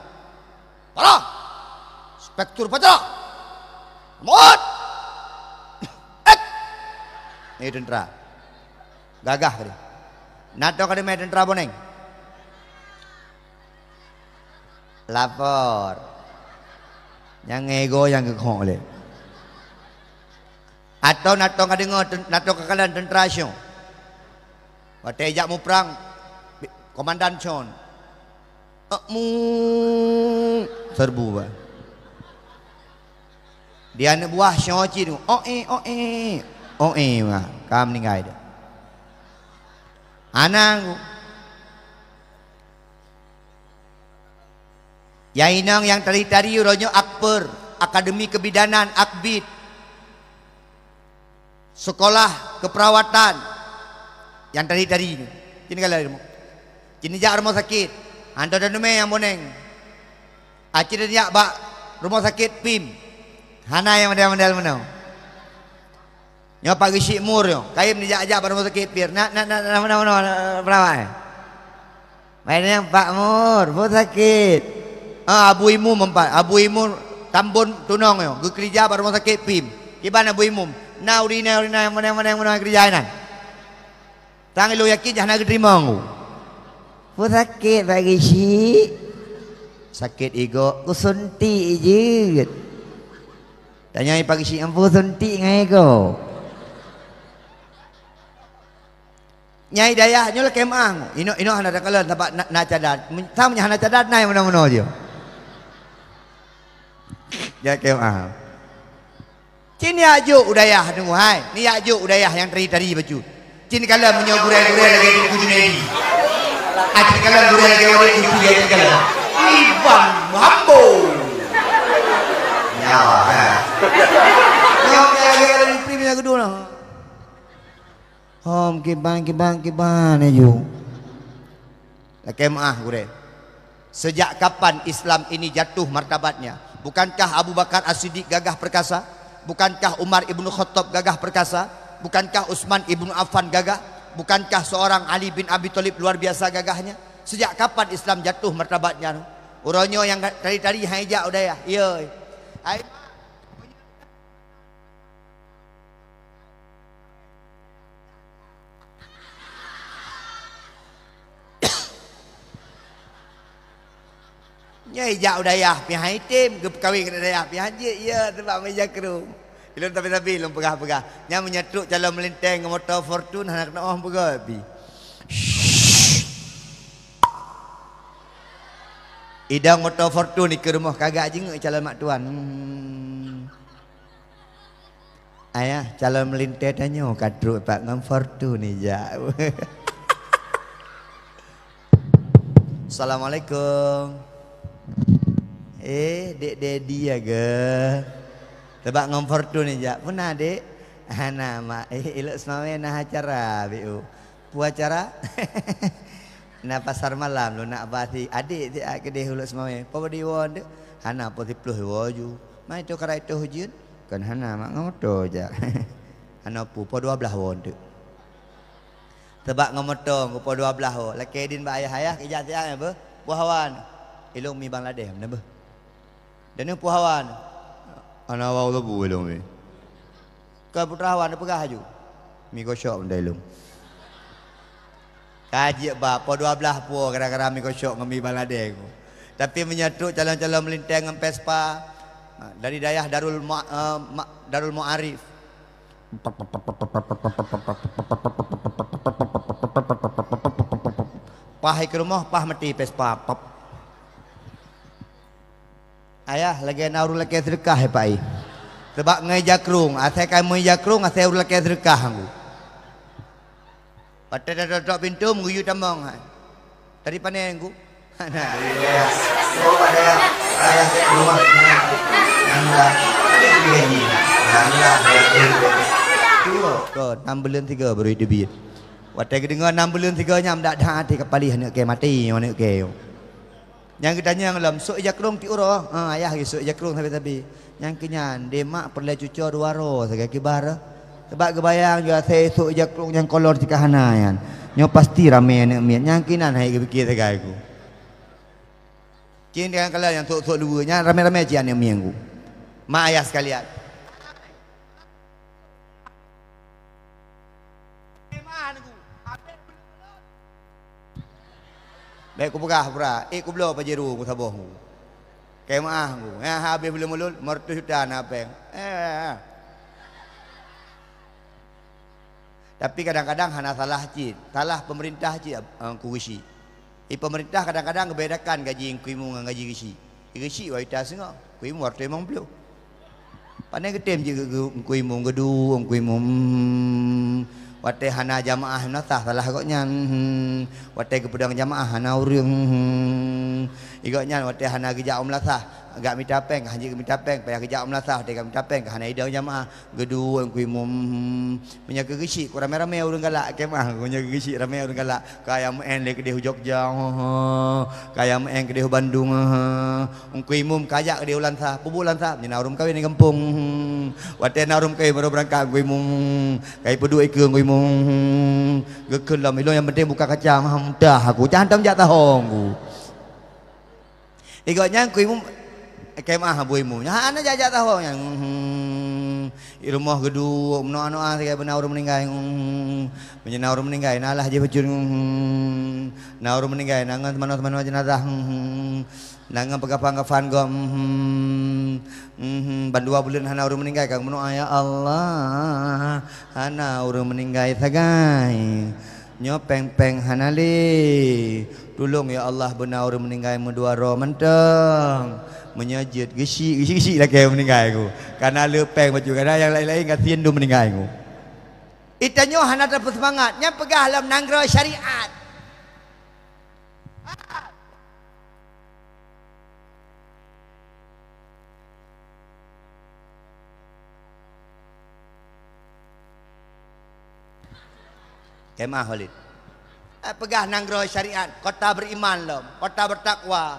Para! Inspektur Upacara! Mot! Ek! Nyoe teuntra. Gagah tadi. Na tong ka teumé teuntra boneng. Lapor. Nyang ego nyang geukhok lé. Atau na tong ka deungoe ten-, na tong ka kalon teuntra syoe. Watée jak muprang, komandan Chon. Akmu serbu ba. Di aneuk buah syoe cit, oh eh, oh eh. Oh eh, wah, ka meuninggai dah. Anang. Nyang inong nyang tari-tari uroe nyoe Akper, Akademi Kebidanan, Akbid. Sekolah keperawatan nyang tari-tari nyoe. Cit kalon rumoh. Cit jak rumoh sakét. Hantom teumé nyang boneng. Aci jak bak rumoh sakét pim. Hana nyang model-model meunoe. Nyoe Pak Geuchik Mur nyoe, kayém neujak-jak bak rumoh sakét pih. Na, na, na, na, na, na, na, perawat, eh? Main nyang Pak Mur, peue sakét? Ah, Abu Imum empat. Abu Imum Tambon Tunong nyoe, geukeurija bak rumoh sakét pim. Kiban Abu Imum, na ureueng inong, ureueng inong, meunan, meunan, meunan keurija inan. Sang ilôn yakin jah na geuteurimong. Peue sakét, Pak Geuchik? Sakét igoe, kusuntik jeuet. Tanyong Pak Geuchik, "Ampôn suntik ngon igoe?" Nyai dayah nyoe lakée meu'ah. Inong-inong hana takalon sabab na, na cadar. Sam nyang hana cadar na meunoe-meunoe jih. Lakée meu'ah. Cit neujak jok u dayah teungku hai. Neujak jok u dayah nyang tari-tari bacut. Cit kalon meunyoe gurée-gurée lagée Teungku Junaidi. Ah, cit kalon gurée lagée Walid Lutfi, cit kalon. Iban Mambo. Nyawa, ha. Nyoe lagée Walid Lutfi punya keudua. Hom kiban, kiban, kiban laju. Lakée meu'ah gurée. Sejak kapan Islam ini jatuh martabatnya? Bukankah Abu Bakar As-Siddiq gagah perkasa? Bukankah Umar Ibnu Khattab gagah perkasa? Bukankah Utsman Ibnu Affan gagah? Bukankah seorang Ali bin Abi Thalib luar biasa gagahnya? Sejak kapan Islam jatuh martabatnya? Uroe nyoe nyang tari-tari hai jak u dayah. Iya. Hai. Nyoe jak u dayah pih han item, geupeukawen keu dayah pih han jeuet, ya, sabab meja krueng. Ilôn tapi-tapi lôn peugah-peugah. Nyan meunyoe trok calon meulintée ngon moto Fortune hana keunoe peugah pih. Idong moto Fortune ikeue rumoh kagak jingeuk calon mak tuan. Hmm. Ayah, calon meulintée tanyoe ka trok pat ngon Fortuner jak. Assalamualaikum. Eh, Dek Dedi ya ke? Teubat ngon Fortuner jak. Puna, Dek? Hana, Mak. Eh, ilok seumawe na acara, B U. Peue acara? Na pasar malam lôn nak ba si adék siat keudeh ulok seumawe. Po di woe teuk? Hana po siplôh woe ju. Mai tu karai toh ujeuen? Kon hana mak ngon moto jak. Hana pu po dua blaih woe teuk. Teubat ngon moto ngon po dua blaih woe. Lakée din bak ayah-ayah keu jak siat beuh. Peue hawa na? Ilong mi Bangladesh na beuh. Dan nyoe peue hawa na? Hana hawa lom bu ilong mi. Ka putra hawa neupeugah laju. Mi gosok benda ilong. Ka jeuet ba po dua blaih puo gara-gara mi gosok ngon mi Bangladesh ku. Tapi meunyoe trok calon-calon meulintée ngon Vespa, ha, dari dayah Darul Ma, eh, Ma, Darul Ma'arif. Pah ikeue rumoh, pah meuti Vespa. Pop. Ayah, lagée na ureuëng lakée seudeukah, hai Pak Ai. Sabab ngon ija krueng, asai ka meu ija krueng, asai ureuëng lakée seudeukah ngku. Watée tatotok pintoe, meuguyu tamong, hai. Tadi pane ngku? Nah, ko, enam buleuen tiga baru teubiet. Watée geudeungoe enam buleuen tiga nyan, dak that até ka palih aneuk kée maté, aneuk kée. Nyang geutanyong lom, "Sôk ija krueng tiep uroe?" "Ah, ayah, sôk ija krueng sabe-sabe." Nyang keu nyan, "Deh mak, peureulée cucoe dua droe sagai kiban." Sabab geubayang, "Jih asai sôk ija krueng nyang kolor cit ka hana nyan. Nyoe pasti ramé aneuk miet." Nyang keu nyan hai geupike sagai ku. Cit nyang kalon nyang sôk-sôk dua nyan ramé-ramé cit aneuk miet ku. Mak ayah sekalian. Bék kupeugah pura, ék kubloe Pajero ku saboh ku. Keu meu'ah ku, nyang habéh buleuen mulod, lima ratus juta na péng. Eh. Tapi kadang-kadang hana salah cit, salah peumeurintah cit, eh, ku geusyik. Di peumeurintah kadang-kadang geubedakan gaji Teungku Imum ngon gaji geusyik. Geusyik wanita singoh, Teungku Imum dua ratus limong ploh. Pane geutem jih geu-, geu-, Teungku Imum geuduek, Teungku Imum. Watée hana jamaah meulasah salah gobnyan. Watée geupeudong jamaah hana ureuëng. Gobnyan watée hana geujak u meulasah, gak mita péng, hana jeuet geumita péng, payah geujak u meulasah, watée gak mita péng, hana idong jamaah. Geuduek Teungku Imum. Meunyoe keu geusyik, ku ramé-ramé ureuëng galak, keu meu'ah, meunyoe keu geusyik ramé ureuëng galak. Kaya meu'en lé keudeh u Jogja, he, he. Kaya meu'en keudeh u Bandung, he, he. Teungku Imum kajak keudeh u Lansa, pubuet Lansa, meunyoe na ureuëng kawen di gampông, he, he. Watée na ureuëng kawen baru beurangkat Teungku Imum, he, he. Kai peuduek ikeue Teungku Imum, he, he. Geukheun lom, ilong nyang penting buka kaca, mah mudah aku, jantan jak tahong ku. Di gobnyan Teungku Imum, keu meu'ah Abu Imum. Nyan hana jak-jak tahong nyan. Hmm. Di rumoh geuduek, meunoe-noe sagai beuna ureuëng meuninggai. Hmm. Meunyoe na ureuëng meuninggai, na lah jih bacut. Hmm. Na ureuëng meuninggai, na ngon teumanoe-teumanoe jeunazah. Hmm. Na ngon peukafan-kafan gob. Hmm. Hmm. Ban dua buleuen hana ureuëng meuninggai, ka meunoe, "Ya Allah, hana ureuëng meuninggai sagai." Nyoe péng-péng hana lé. Tulông ya Allah, beuna ureuëng meuninggai meudua droe mantong. Meunyoe jeuet geusyik, geusyik-syik lakée meuninggai ku. Kana le péng bacut, kana nyang laén-laén gasien dum meuninggai ku. Itanyoe hana tapeuseumangat, nyan peugah lom nanggroe syariat. Kemah Walid. Eh, peugah nanggroe syariat, kota beriman lom, kota bertakwa,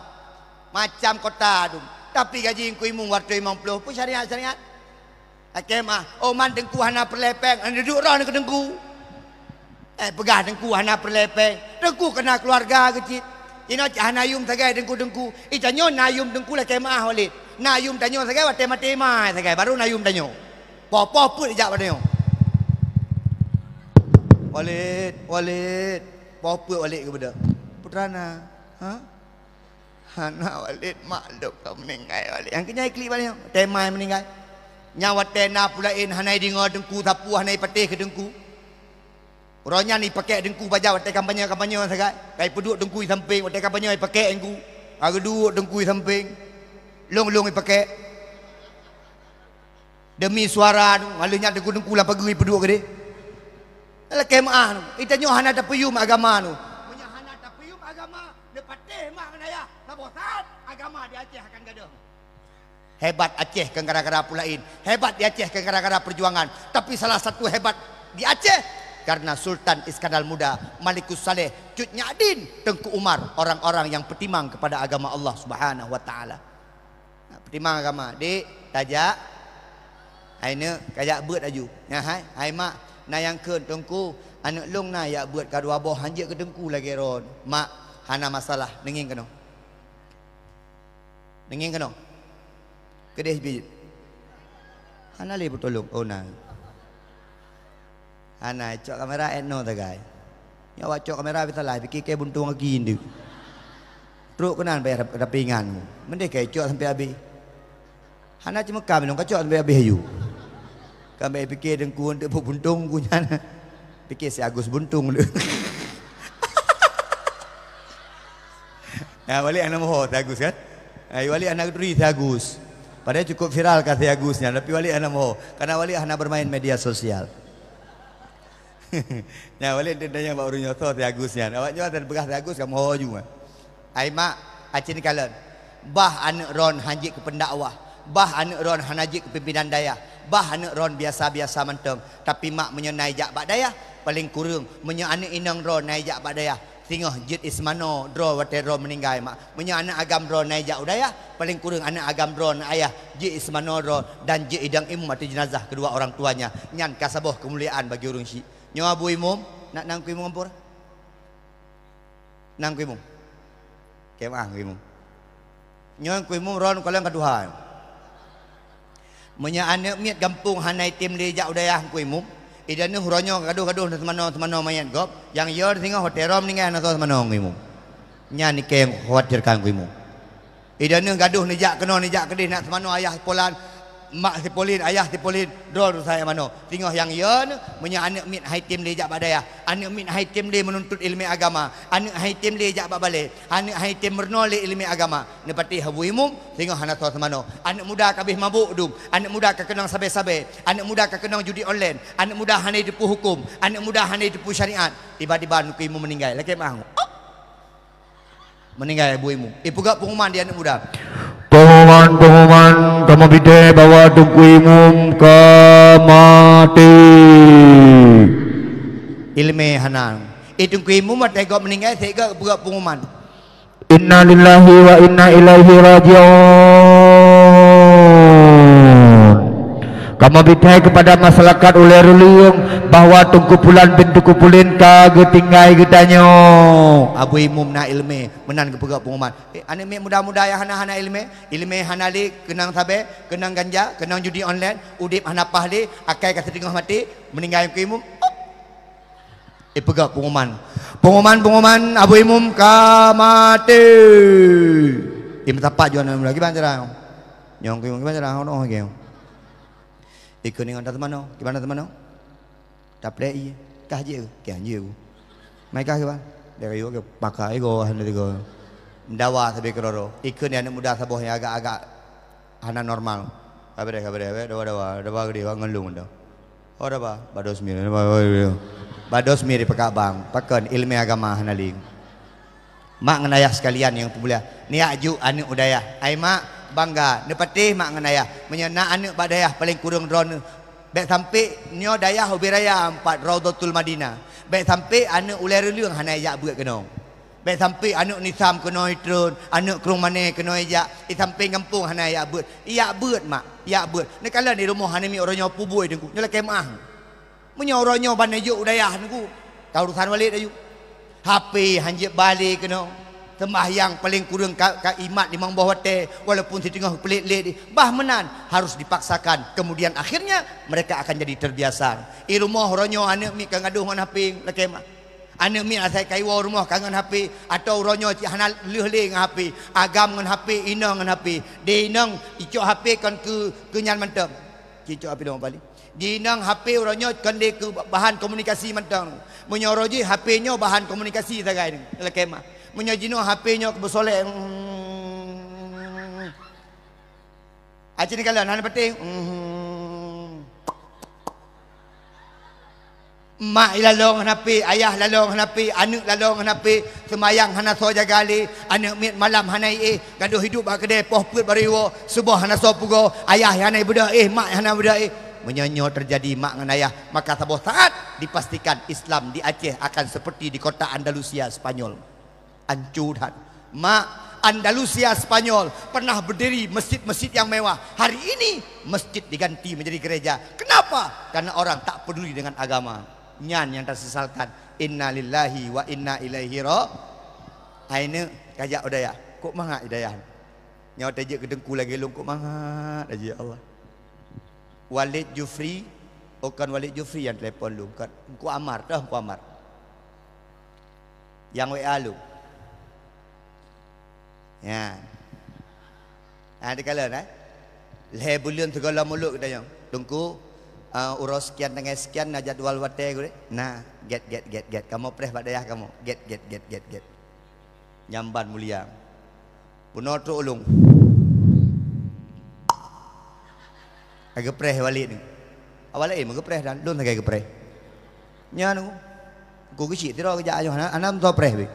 macam kota dum. Tapi gaji Teungku Imum dua ratus limong ploh, peue syariat-syariat? Lakée meu'ah, oh man Teungku hana peureulée péng, hana duek droe keu Teungku. Eh, peugah Teungku hana peureulée péng, Teungku keu na keuluwarga keuh cit. Inoe cit hana yum sagai Teungku-teungku. Itanyoe na yum Teungku lakée meu'ah Walid. Na yum tanyoe sagai watée maté ma sagai, baru na yum tanyoe. Poh-poh peuet jak bak tanyoe. Walid, Walid. Poh peuet Walid geubeudôh. Putra na. Ha? Hana Walid, mak lôn ka meuninggai Walid. Nyang keu nyan klik bak nyoe, watée ma meuninggai. Nyang watée na peue laén hana ideungoe Teungku, sapeue hana ipatéh keu Teungku. Uroe nyan ipakék Teungku bajau watée kampanye-kampanye sagai. Ka ipeuduek Teungku di sampéng, watée kampanye ipakék Teungku. Ka geuduek Teungku di sampéng. Lôn-lôn ipakék. Demi suara nu, ngalheueh nyan Teungku-teungku lam pageue ipeuduek keudeh. Lakée meu'ah nu, itanyoe hana tapeuyum agama nu. Meunyoe hana tapeuyum agama, neupatéh mak ngon ayah, saboh saát agama di Aceh akan gadôh. Hebat Aceh kan gara-gara peue laén, hebat di Aceh kan gara-gara perjuangan. Tapi salah satu hebat di Aceh karena Sultan Iskandar Muda, Malikus Saleh, Cut Nyak Dien, Teungku Umar, orang-orang yang beriman kepada agama Allah Subhanahu wa Taala. Peutimang agama, "Dik, tajak." Hai neuk, kajak beuet laju. Nyan hai, "Hai mak, na nyang kheun, Teungku, aneuëk lôn na jak beuet ka dua boh, hanjeuet keu Teungku lagée droe." "Mak, hana masalah, neungieng keunoe." "Neungieng keunoe." Keudeh jih. "Hana lé peutulông." "Oh, na." Hana, cok kamera etno tagai. Nyoe awak cok kamera bisalah, pike ke buntung lagi ndu. Trok keunan bayar rapingan. Mendeh ke cok sampai habis. Hana cuma kami long kacok sampai habis ayu. Kami pike Teungku untuk buntung ku nyan. Pike si Agus buntung le. Ya, Walid anak moho si Agus kan? Ai Walid anak turi si Agus. Padahal cukup viral ka si Agus nyan, tapi Walid anak moho. Karena Walid hana bermain media sosial. Nyan Walid tanya bak ureuëng nyoe soe si Agus nyan. Awak nyoe dan peugah si Agus kamoe ho ju. Ai mak, aci kalon. Bah aneuëk droen hanjeuet keu pendakwah. Bah aneuëk droen hana jeuet keu pimpinan dayah. Bah aneuëk droen biasa-biasa mantong. Tapi mak meunyoe na ijak bak dayah, paling kureueng meunyoe aneuëk inong droen na ijak bak dayah, singoh jeuet iseumanoe droe watée droe meuninggai mak. Meunyoe aneuëk agam droe na ijak u dayah, paling kureueng aneuëk agam droe na ayah jeuet iseumanoe droe dan jeuet idong imum ateueh jeunazah kedua orang tuanya. Nyan ka saboh keumuliaan bagi ureuëng syiek. Nyoe Abu Imum, nak nang ku imum ampur? Nang ku imum. Kemah ku imum. Nyoe ku imum ron kalon ka tuha. Meunyoe aneuëk miet gampông hana item lé jak u dayah ku imum, idaneuh uroe nyoe gadoh-gadoh na seumanoe-seumanoe manyét gob, nyang yo singoh watée droe meuninggai hana soe seumanoe ku imum. Nyan ikeng khawatirkan ku imum. Idaneuh gadoh neujak keunoe neujak keudeh nak seumanoe ayah polan, mak sipolin, ayah sipolin, droe reusa manoe. Singoh nyang yo neu, meunyoe aneuëk miet hai tem lé jak bak dayah, aneuëk miet hai tem lé meununtut iéleumé agama, aneuëk hai tem lé jak bak balée, aneuëk hai tem meurunoe lé iéleumé agama, neupatéh Abu Imum, singoh hana soe seumanoe. Aneuëk muda ka abéh mabök dum, aneuëk muda ka keunong sabé-sabé, aneuëk muda ka keunong judi online, aneuëk muda hana jiteupeue huköm, aneuëk muda hana jiteupeue syariat. Tiba-tiba Teungku Imum meuninggai, lakée meu'ah. Meuninggai Abu Imum. Ipeugah pengumuman di aneuëk muda. Pengumuman, pengumuman, kamoe pidai bahwa Teungku Imum ka maté. Iéleumé hana. Eh, Teungku Imum watée gob meuninggai, sehingga peugah pengumuman. Inna lillahi wa inna ilaihi raji'un. Kamoe pidai kepada masyarakat Ulée Reuleueng bahwa Teungku Pulan bin Teungku Pulin ka geutinggai geutanyoe. Abu Imum na iéleumé, meunan geupeugah pengumuman. Eh, aneuëk miet muda-muda nyang hana-hana iéleumé, iéleumé hana lé, keunong sabé, keunong ganja, keunong judi online, udeb hana paih lé, akai ka siteungoh maté, meuninggai Teungku Imum. Ipeugah pengumuman. Pengumuman, pengumuman, Abu Imum ka maté. Imum tapak juan aneuk muda, kiban cara? Nyang Teungku Imum, kiban cara? Hana lagée. Ikeu ningon tateumanoe, kiban tateumanoe? Taplek ié, kah jeuet, kah jeuet. Mai kah ke, Bang? Dia kayu ke? Maka ego hana tigo. Dawa sabe keudroe-droe. Ikheun aneuk muda saboh nyang agak-agak hana normal. Ka beureh, ka beureh, ka beureh, dawa, dawa, dawa gede, bang ngelung dah. Oh, dawa, bados mir, dawa, dawa, dawa. Bados mir di pekak bang. Pakon ilmu agama hana ling. Mak ngon ayah sekalian nyang peumulia, neujak juk aneuk u dayah. Ai mak, bangga, neupatéh mak ngon ayah. Meunyoe na aneuk bak dayah, paleng kureueng droeneuh. Bèk sampai nyoe dayah ubé raya empat Raudhatul Madinah. Bèk sampai aneuk ulèe reuleueng hana ijak beuet keunoe. Bèk sampai aneuk Nisam keunoe itreun, aneuk Krueng Mané keunoe ijak, i sampéng gampông hana ijak beuet. Ijak beuet, mak, ijak beuet. Neukalon di rumoh aneuk miet uroe nyoe peubui teungku, nyoe lakèe meu'ah. Meunyoe uroe nyoe ban neujok u dayah teungku, ka urusan Walid aju. H P hanjeuet balé keunoe. Seumbahyang paleng kureueng ka, ka imat limong boh watèe, walaupun siteungoh peulet-let, bah meunan harus dipaksakan. Kemudian akhirnya mereka akan jadi terbiasa. I rumoh uroe nyoe aneuk miet ka gadôh ngon H P, lakèe meu'ah. Aneuk miet asai ka iwoe rumoh ka ngon H P, atau uroe nyoe cit hana lheueh lé ngon H P, agam ngon H P, inong ngon H P. Di inong icok H P kon keu, keu nyan mantong. Cicok H P lom bali. Di inong H P uroe nyoe kon lé keu bahan komunikasi mantong. Meunyoe uroe jih H P nyoe bahan komunikasi sagai nyoe, lakèe meu'ah. Meunyoe jinoe H P nyoe keu beusolek, mm, Aci neukalon hana patéh. Mhm. Mak ilalong hana pé, ayah lalong hana pé, aneuk lalong hana pé, seumayang hana soe jaga lé, aneuk miet malam hana iéh, gadôh hidup bak keudè poh peuet barô iwoe, suboh hana soe pugoe, ayah hana beudôh éh, mak hana beudôh éh. Meunyoe nyoe teujadi mak ngon ayah, maka saboh saat dipastikan Islam di Aceh akan seperti di kota Andalusia, Spanyol. Ancu that. Mak, Andalusia, Spanyol pernah berdiri masjid-masjid yang mewah. Hari ini masjid diganti menjadi gereja. Kenapa? Karena orang tak peduli dengan agama. Nyan nyang tasesalkan. Innalillahi wa inna ilaihi ra-, Hai neuk, kajak u dayah. Kok mangat u dayah? Nyoe tajak keu teungku lagèe lôn, kok mangat aja ya Allah. Walid Jufri, oh, kon Walid Jufri nyang telepon lôn, kon Teungku Amar, toh Teungku Amar. Nyang W A lôn. Ya. Ha, dikalon, eh? Lhèe buleuen sigohlom mulod geutanyoe. Teungku, eh, uroe sekian tanggai sekian na jadwal watèe gurèe. Nah, gèt, gèt, gèt, gèt. Kamoe preh bak dayah kamoe. Gèt, gèt, gèt, gèt, gèt. Nyang ban mulia. Bunoe trok ulôn. Ka geupreh Walid ni. Awak laén meugeupreh dan lôn sagai geupreh. Nyan ku. Ku geuchik sidroe geujak ayoh hana, hana meusoe preh beh.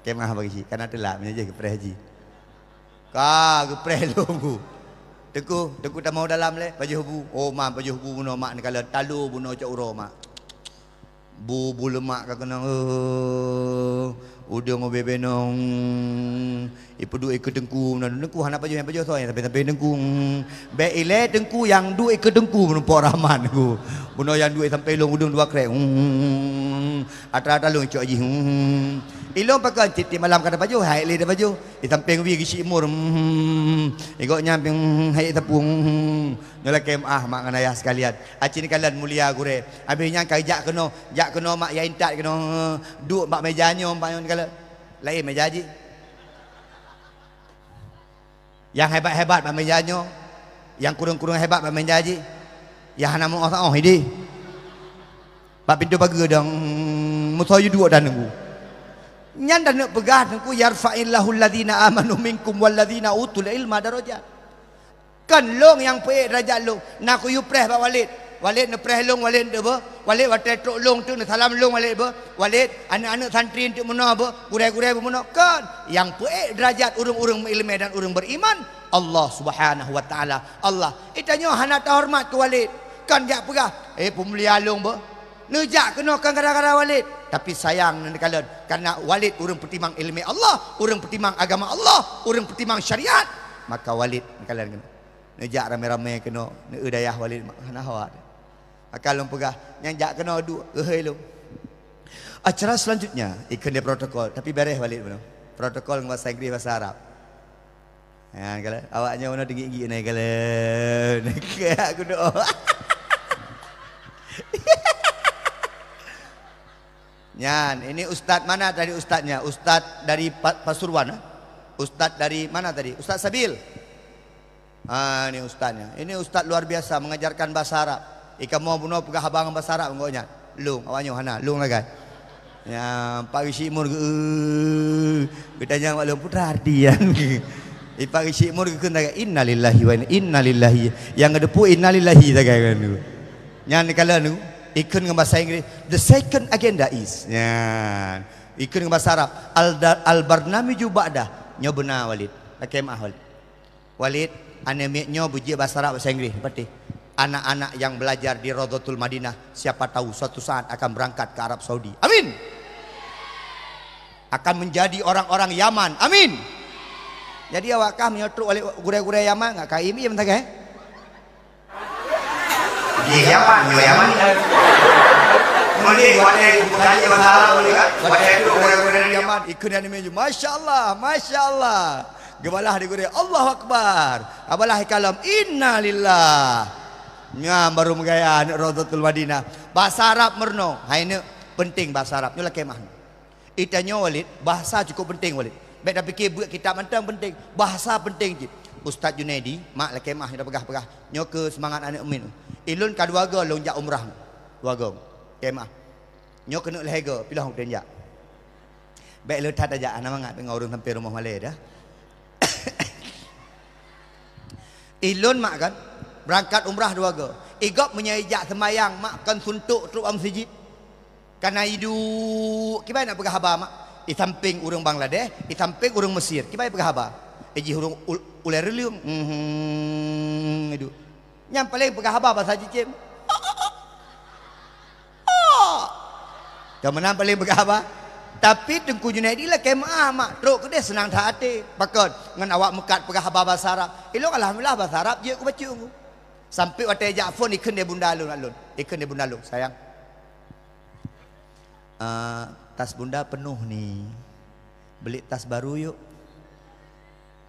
Kemah bagi chik, kana teulak meunyoe jih geupreh jih. Ka geupreh lôn ku. Teungku, teungku tamong dalam lé, pajoh bu. Oh, ma pajoh bu bunoe mak neukalon, talo bunoe cok uroe mak. Bu, bu leumak ka keunong, eh, udeueng ubé benong. Ipeuduek ikeue teungku, na teungku hana pajoh, nyang pajoh soe, tapi, tapi teungku, hmm. Bèk ilèe teungku nyang duek ikeue teungku, meureumpok Rahman teungku. Bunoe nyang duek sampai lôn udeueng dua krek, hmm. Atra-atra lôn icok jih, hmm. Ilôn pakon tiep-tiep malam ka tapajoh, hai lé tapajoh. Di sampéng wie geuchik mur, hmm. Igok nyan, hmm, hai sapu, hmm. Nyoe lakèe meu'ah mak ngon ayah sekalian. Aci neukalon mulia gurèe. Abéh nyan ka jak keunoe, jak keunoe mak ya intat keunoe. Duek bak meja nyoe, bak nyoe neukalon. Laén meja jih. Nyang hebat-hebat bak meja nyoe. Nyang kureueng-kureueng hebat bak meja jih. Nyang hana meu'oh-saoh idéh. Bak pintoe pageue dong, meusoe duek dan teungku. Nyan dan neuk peugah teungku, "Yarfa'illahu alladzina amanu minkum walladzina utul ilma darajat." Kon lôn nyang peuék deurajat lôn. Na kuyue preh bak Walid. Walid neupreh lôn, Walid neubeuh. Walid watèe trok lôn teuk neusalam lôn, Walid beuh. Walid, aneuk-aneuk santri teuk meunoe beuh. Gurèe-gurèe beuh meunoe. Kon. Nyang peuék deurajat ureueng-ureueng meuileumèe dan ureueng beriman, Allah Subhanahu wa Ta'ala. Allah. Geutanyoe hana tahoreumat keu Walid. Kon jak peugah, "Eh, peumulia lôn beuh." Neujak keunoe kon gara-gara Walid, tapi sayang neukalon, karena Walid ureueng peutimang ileumèe Allah, ureueng peutimang agama Allah, ureueng peutimang syariat, maka Walid neukalon keunoe. Neujak ramé-ramé keunoe, neueu dayah Walid mak hana hawa. Maka lôn peugah, nyang jak keunoe duek, euhôi lôn. Acara selanjutnya, ikheun di protokol, tapi beres Walid bunoe. Protokol ngon bahasa Inggris, bahasa Arab. Ha, kalau awak nyoe na teungiek-ngiek nai kalau. Keu aku doa. Nyan, ini ustaz mana tadi ustaznya? Ustaz dari Pa-, Pasuruan, eh? Ustaz dari mana tadi? Ustaz Sabil. Ah, ini ustaznya. Ini ustaz luar biasa mengajarkan bahasa Arab. Ikamoe bunoe peugah haba ngon bahasa Arab enggak nyan. Lôn, awak nyoe hana, lôn lagai. Ya, Pak Geuchik Mur geu-, geutanyong bak lôn, "Peue arti nyan?" Pak Geuchik Mur geukheun sagai, "Innalillahi wa inna, innalillahi." Nyang geuteupeue innalillahi sagai ngon lôn. Nyan dikalon ikheun ngon bahasa Inggris, "The second agenda is." Nyan. Ikheun ngon bahasa Arab, "Al-, al-barnamiju ba'da." Nyoe beuna, Walid. Lakèe meu'ah, Walid. Walid, aneuk miet nyoe beujeuet bahasa Arab, bahasa Inggris, patéh. Anak-anak yang belajar di Raudhatul Madinah, siapa tahu suatu saat akan berangkat ke Arab Saudi. Amin. Akan menjadi orang-orang Yaman. Amin. Jadi awak kah meunyoe trok Walid gurèe-gurèe Yaman, nggak kai miyem sagai? Di Yaman, nyoe Yaman. Meunyoe watèe bukan bahasa Arab, meunyoe kan? Watèe trok gurèe-gurèe Yaman, ikheun aneuk miet, "Masya Allah, masya Allah." Geubalah di gurèe, "Allahu Akbar." Geubalah ikalon, "Innalillah." Nyan baru meugaya aneuk Raudhatul Madinah. Bahasa Arab meurunoe. Hai neuk, penting bahasa Arab. Nyoe lakèe meu'ah. Itanyoe, Walid, bahasa cukup penting, Walid. Bèk tapikir beuet kitab mantong penting. Bahasa penting cit. Ustaz Junaidi, mak lakèe meu'ah nyoe tapeugah-peugah. Nyoe keu seumangat aneuk miet. Ilôn ka dua goe lôn jak umrah. Dua goe. Lakèe meu'ah. Nyoe keuneuk lhèe goe, piloh lôn jak. Bèk le that tajak, hana mangat ngon ureueng sampoe rumoh malèe dah. Ilôn mak kan, beurangkat umrah dua goe. Igop meunyoe ijak seumayang, mak kon suntok trok u meuseujid. Kana iduek, kiban na peugah haba mak? Di sampéng ureueng Bangladesh, di sampéng ureueng Mesir. Kiban peugah haba? Ijih ureueng ul-, ulèe reuleueng. Mhm, iduek. Nyang paleng peugah haba basa cicém. Oh! Ka meunan paleng peugah haba. Tapi Teungku Junaidi lakèe meu'ah mak, trok keudéh seunang that até. Pakon? Ngon awak meukat peugah haba basa Arab. Ilôn alhamdulillah basa Arab jeuet kubacut. Sampoe watèe jak phôn ikheun lé bunda lôn, lôn. Ikheun lé bunda lôn, "Sayang, ah, tas bunda peunoh ni. Beli tas baru yuk."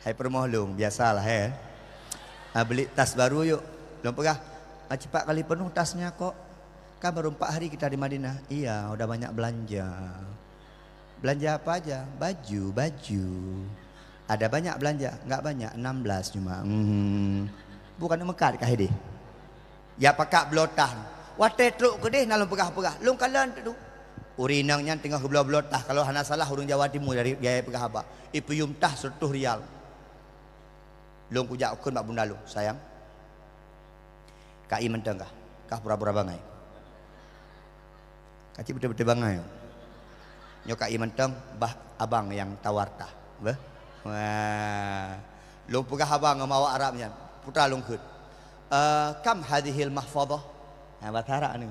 Hai peurumoh lôn, biasalah, eh. Ah, beli tas baru yuk. Lôn peugah, "Ah, cepat kali penuh tasnya kok. Kan baru empat hari kita di Madinah." "Iya, udah banyak belanja." "Belanja apa aja?" "Baju, baju." "Ada banyak belanja?" "Enggak banyak, enam belas cuma." Hmm. Bukan meukat kah idéh? Ya pakat bloe tah. Watèe trok keudéh na lôn peugah-peugah. Lôn kalon tu. Ureueng inong nyan teungoh geubloe-bloe tah. Kalau hana salah ureueng Jawa Timur dari gaya peugah haba. Ipeuyuem tah seratus rial. Lôn kujak ukheun bak bunda lôn, "Sayang, ka ié mantong kah? Kah pura-pura bangai?" Ka cit beutôi-beutôi bangai. Nyoe ka ié mantong, bah abang nyang tawar tah. Beuh? Wah. Lôn peugah haba ngon awak Arab nyan. Putra lôn kheun. "Eh, kam hadhil mahfadhah?" Ha, bahasa Arab ni.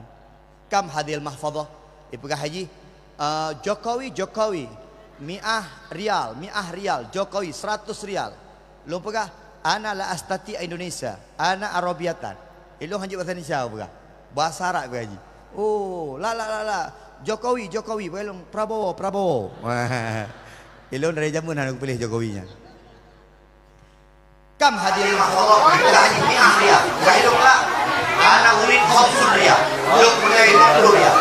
"Kam hadhil mahfadhah?" Ipeugah haji, "Eh, Jokowi, Jokowi. Mi'ah rial, mi'ah rial. Jokowi, seratus rial." Lôn peugah, "Ana la astati Indonesia, ana Arabiatan." Ilôn hanjeuet bahasa Indonesia peugah. Bahasa Arab peugah jih. "Oh, la, la, la, la. Jokowi, Jokowi." Peugah ilôn, "Prabowo, Prabowo." Ilôn dari jameun hana kupiléh Jokowi nyan. "Kam hadhil mahfadhah?" Peugah jih, "Mi'ah rial." Peugah ilôn, "La, ana urid khamsun rial." Ilôn peugah, "Lima puluh rial."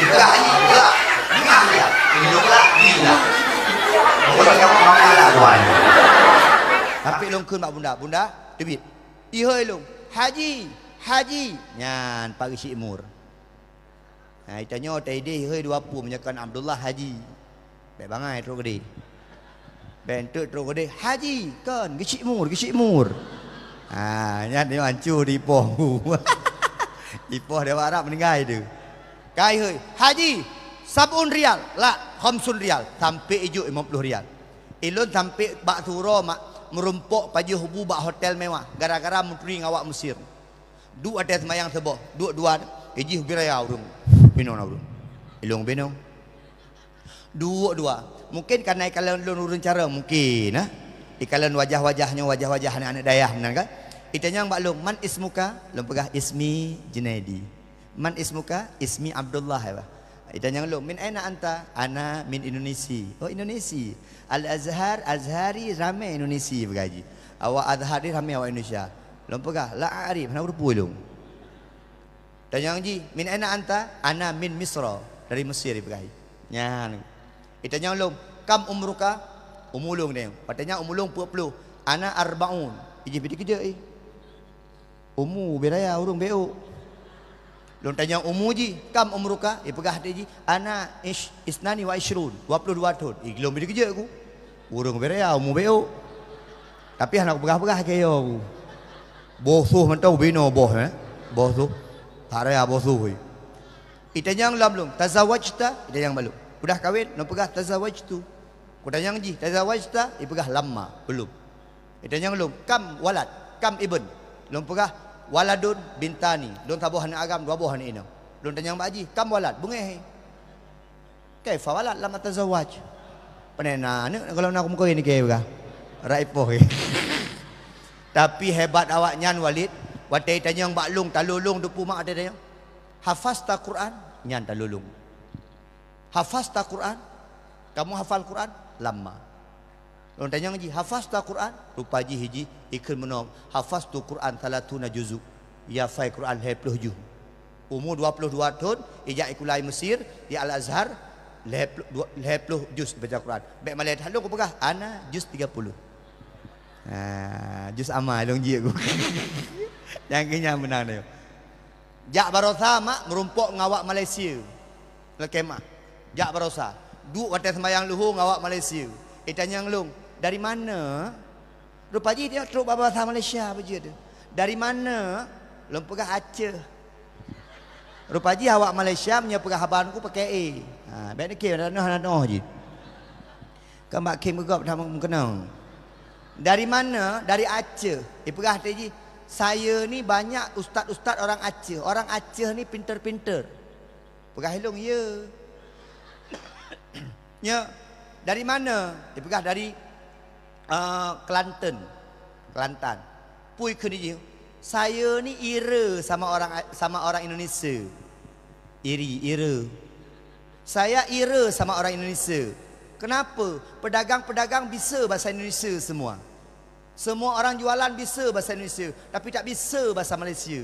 Peugah jih, "La, mi'ah rial." Ilôn, "La, lima." Pokoknya kamu mau kalah tuan. Tapi ilôn kheun bak bunda, "Bunda, teubiet." Ihôi lôn, "Haji, Haji." Nyan Pak Geuchik Mur. Ha, itanyoe ta idéh ihôi dua pue meunyoe kon Abdullah Haji. Bèk bangai trok keudéh. Bèk enteuk trok keudéh, "Haji, kon, Geuchik Mur, Geuchik Mur." Ha, nyan nyoe hancô di ipoh. Ipoh di awak Arab meuninggai tu. Ka ihôi, "Haji, sab'un rial." "La, khamsun rial." Sampoe ijok lima puluh rial. Ilôn sampoe bak siuroe mak meurumpok pajoh bu bak hotel mewah gara-gara meuturi ngon awak Mesir. Duek watèe seumayang suboh, duek dua, ijih ubé raya ureueng. Binong na ureueng. Ilôn binong. Duek dua. Mungken kareuna ikalon lôn ureueng carông, mungken, nah. Ikalon wajah-wajah nyoe, wajah-wajah aneuk-aneuk dayah meunan kan. Itanyong bak lôn, "Man ismuka?" Lôn peugah, "Ismi Junaidi." "Man ismuka?" "Ismi Abdullah," ya bah. Itanyong lôn, "Min aina anta?" "Ana min Indonesia." "Oh, Indonesia. Al-Azhar, Azhari ramé Indonesia," peugah jih. "Awak Azhari ramé awak Indonesia." Lôn peugah, "La a'rif," hana kuteupue lôn. Tanyong jih, "Min aina anta?" "Ana min Misra," dari Mesir, ipeugah. Nyan. Itanyong lôn, "Kam umruka?" Umu lôn nyan. Watèe nyan umu lôn peuet ploh. "Ana arbaun." Ijih pih dikeujot, eh. Umu ubé raya ureueng bék. Lôn tanyong umu jih, "Kam umruka?" Ipeugah lé jih, "Ana ish-, isnani wa ishrun, dua puluh dua thon." Ih, lôn bri keujeuet ku. Ureuëng beuraya umu beuk. Tapi hana kupeugah-peugah keu yo ku. Boh soh mantong binoe boh, eh. Boh soh. Hak raya boh soh, eh. Itanyong lom lôn, "Tazawajta?" Itanyong bak lôn. "Udah kawén?" Lôn peugah, "Tazawajtu." Kutanyong jih, "Tazawajta?" Ipeugah, "Lamma, belum." Itanyong lôn, "Kam walad, kam ibn?" Lôn peugah, "Waladun bintani." Lôn saboh aneuk agam, dua boh aneuk inong. Lôn tanyong bak jih, "Kam walad?" Beungéh. "Kaifa walad lam atazawaj?" Pane na aneuk kalau na kumukoi ni ke peugah. Raipoh. Tapi hebat awaknyan Walid, watée tanyong bak lôn, talulung dupu mak watée tanyong. "Hafazta Quran?" Nyan talulung. "Hafazta Quran? Kamu hafal Quran?" "Lamma." Lôn tanyong jih, "Hafazta Quran?" Rupa jih jih ikheun meunoe, "Hafaztu Quran thalathuna juzu." Yafai Quran lhée ploh juz. Umu dua ploh dua thon, ijak ikulai Mesir, di Al-Azhar, lhée ploh, dua, lhée ploh juz baca Quran. Bék malée that lôn kupeugah, "Ana juz tiga puluh." Ha, juz ama lôn jeuet ku. Nyang keu nyan meunan nyoe. Jak barosa mak meurumpok ngon awak Malaysia. Lakée mak. Jak barosa. Duek watée seumayang luho ngon awak Malaysia. Itanyong lôn, "Dari mana?" Rupa jih tanyoe trok bak bahasa Malaysia beujeuet. "Dari mana?" Lôn peugah, "Aceh." Rupa jih awak Malaysia meunyoe peugah haba ngon ku pakai e. Ha, bék neukhém, hana tanoh jih. Kan bak khém geugop that meukeunong. "Dari mana?" "Dari Aceh." Ipeugah lé jih, "Saya ni banyak ustaz-ustaz orang Aceh. Orang Aceh ni pinter-pinter." Peugah lé lôn, "Ya." "Nyoe dari mana?" Ipeugah, "Dari, eh, Kelantan." Kelantan. Peue kheun jih, "Saya ni ira sama orang, sama orang Indonesia." Iri, ira. "Saya ira sama orang Indonesia." "Kenapa?" "Pedagang-pedagang bisa bahasa Indonesia semua. Semua orang jualan bisa bahasa Indonesia, tapi tak bisa bahasa Malaysia."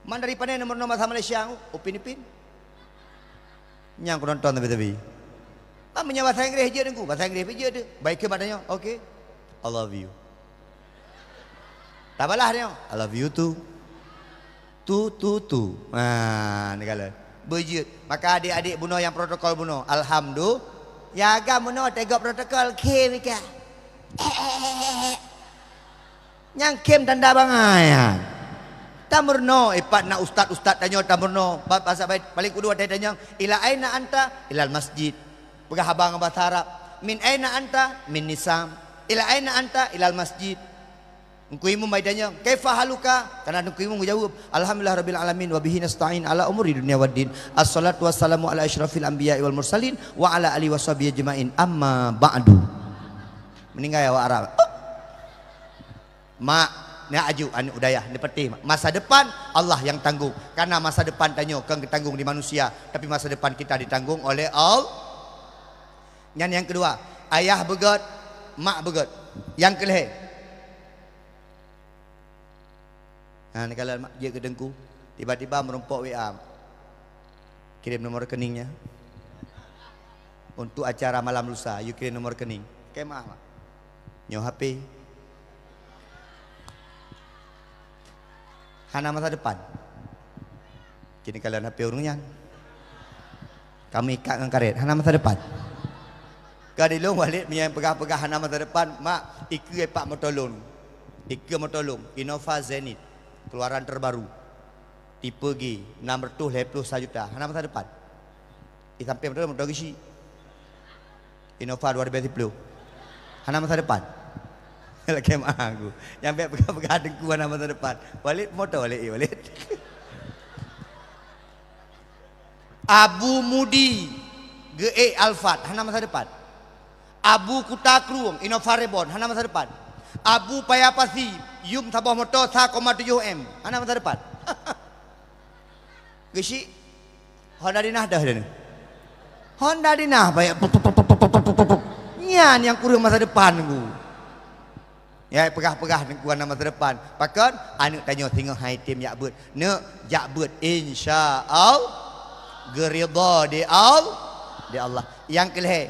"Man dari pane nomor-nomor bahasa Malaysia?" "Upin Ipin." Nyang kunonton tapi-tapi. "Man meunyoe bahasa Inggréh jeuet Teungku?" "Bahasa Inggréh pih jeuet teuh." Baikkan mak tanyoe, "Oke. I love you." Tabalah tanyoe, "I love you too. Too, too, too." Ha, neukalon. Beujeuet. Maka adik-adik bunoe nyang protokol bunoe, alhamdulillah. Nyang agam bunoe teugob protokol, khém mika. Nyang khém tanda bangai nyan. Tameurunoe, ipat na ustaz-ustaz tanyoe tameurunoe. Ba-, basa bait paléng kudu watée tanyong, "Ila aina anta?" "Ilal masjid." Peugah haba ngon basa Arab, "Min aina anta?" "Min Nisam." "Ila aina anta?" "Ilal masjid." Teungku Imum bak itanyong, "Kaifa haluka?" Kana Teungku Imum geujaweueb, "Alhamdulillah rabbil alamin, wa bihi nasta'in ala umuri dunya waddin. Assalatu wassalamu ala asyrafil anbiya'i wal mursalin, wa ala alihi wa sahbihi ajma'in. Amma ba'du." Meuninggai awak Arab. Mak, neuaju aneuk u dayah, neupatéh, mak. Masa depan Allah nyang tanggong. Karena masa depan tanyoe kon geutanggong di manusia, tapi masa depan kita ditanggung oleh Allah. Nyan nyang keudua, ayah beugét, mak beugét. Nyang keulhée. Ha, neukalon mak jeuet keu Teungku, tiba-tiba meurumpok W A. Kirém nomor rekeningnya. Untuk acara malam lusa, yue kirém nomor rekening. Oke, maaf, mak. Nyoe H P. Hana masa depan. Kini kalian H P ureuëng nyan. Kamu ikat ngon karet, hana masa depan. Ka di lôn Walid meunyo peugah-peugah hana masa depan, mak, ikeue pak moto lôn. Ikeue moto lôn, Innova Zenith, keluaran terbaru. Tipe G, enam ratus lhée puluh sa juta. Hana masa depan. Ih, sampai moto, moto geusyik. Innova dua ribu sepuluh. Hana masa depan. Lakée meu'ah ku. Nyang bék peugah-peugah Teungku hana masa depan. Walid moto Walid, eh, Walid. Abu Mudi geuék Alphard, hana masa depan. Abu Kuta Krueng, Innova Reborn, hana masa depan. Abu Paya Pasi, Yum saboh moto sa koma tujoh M, hana masa depan. Geusyik, Honda Dinah dah dah ni. Honda Dinah, banyak. Nyan nyang kureueng masa depan ku. Ya, peugah-peugah Teungku hana masa depan. Pakon? Aneuk tanyoe singoh hai tem jak beuet. Neuk jak beuet, insya Allah. Geuridha di Al-, di Allah. Nyang keulhée,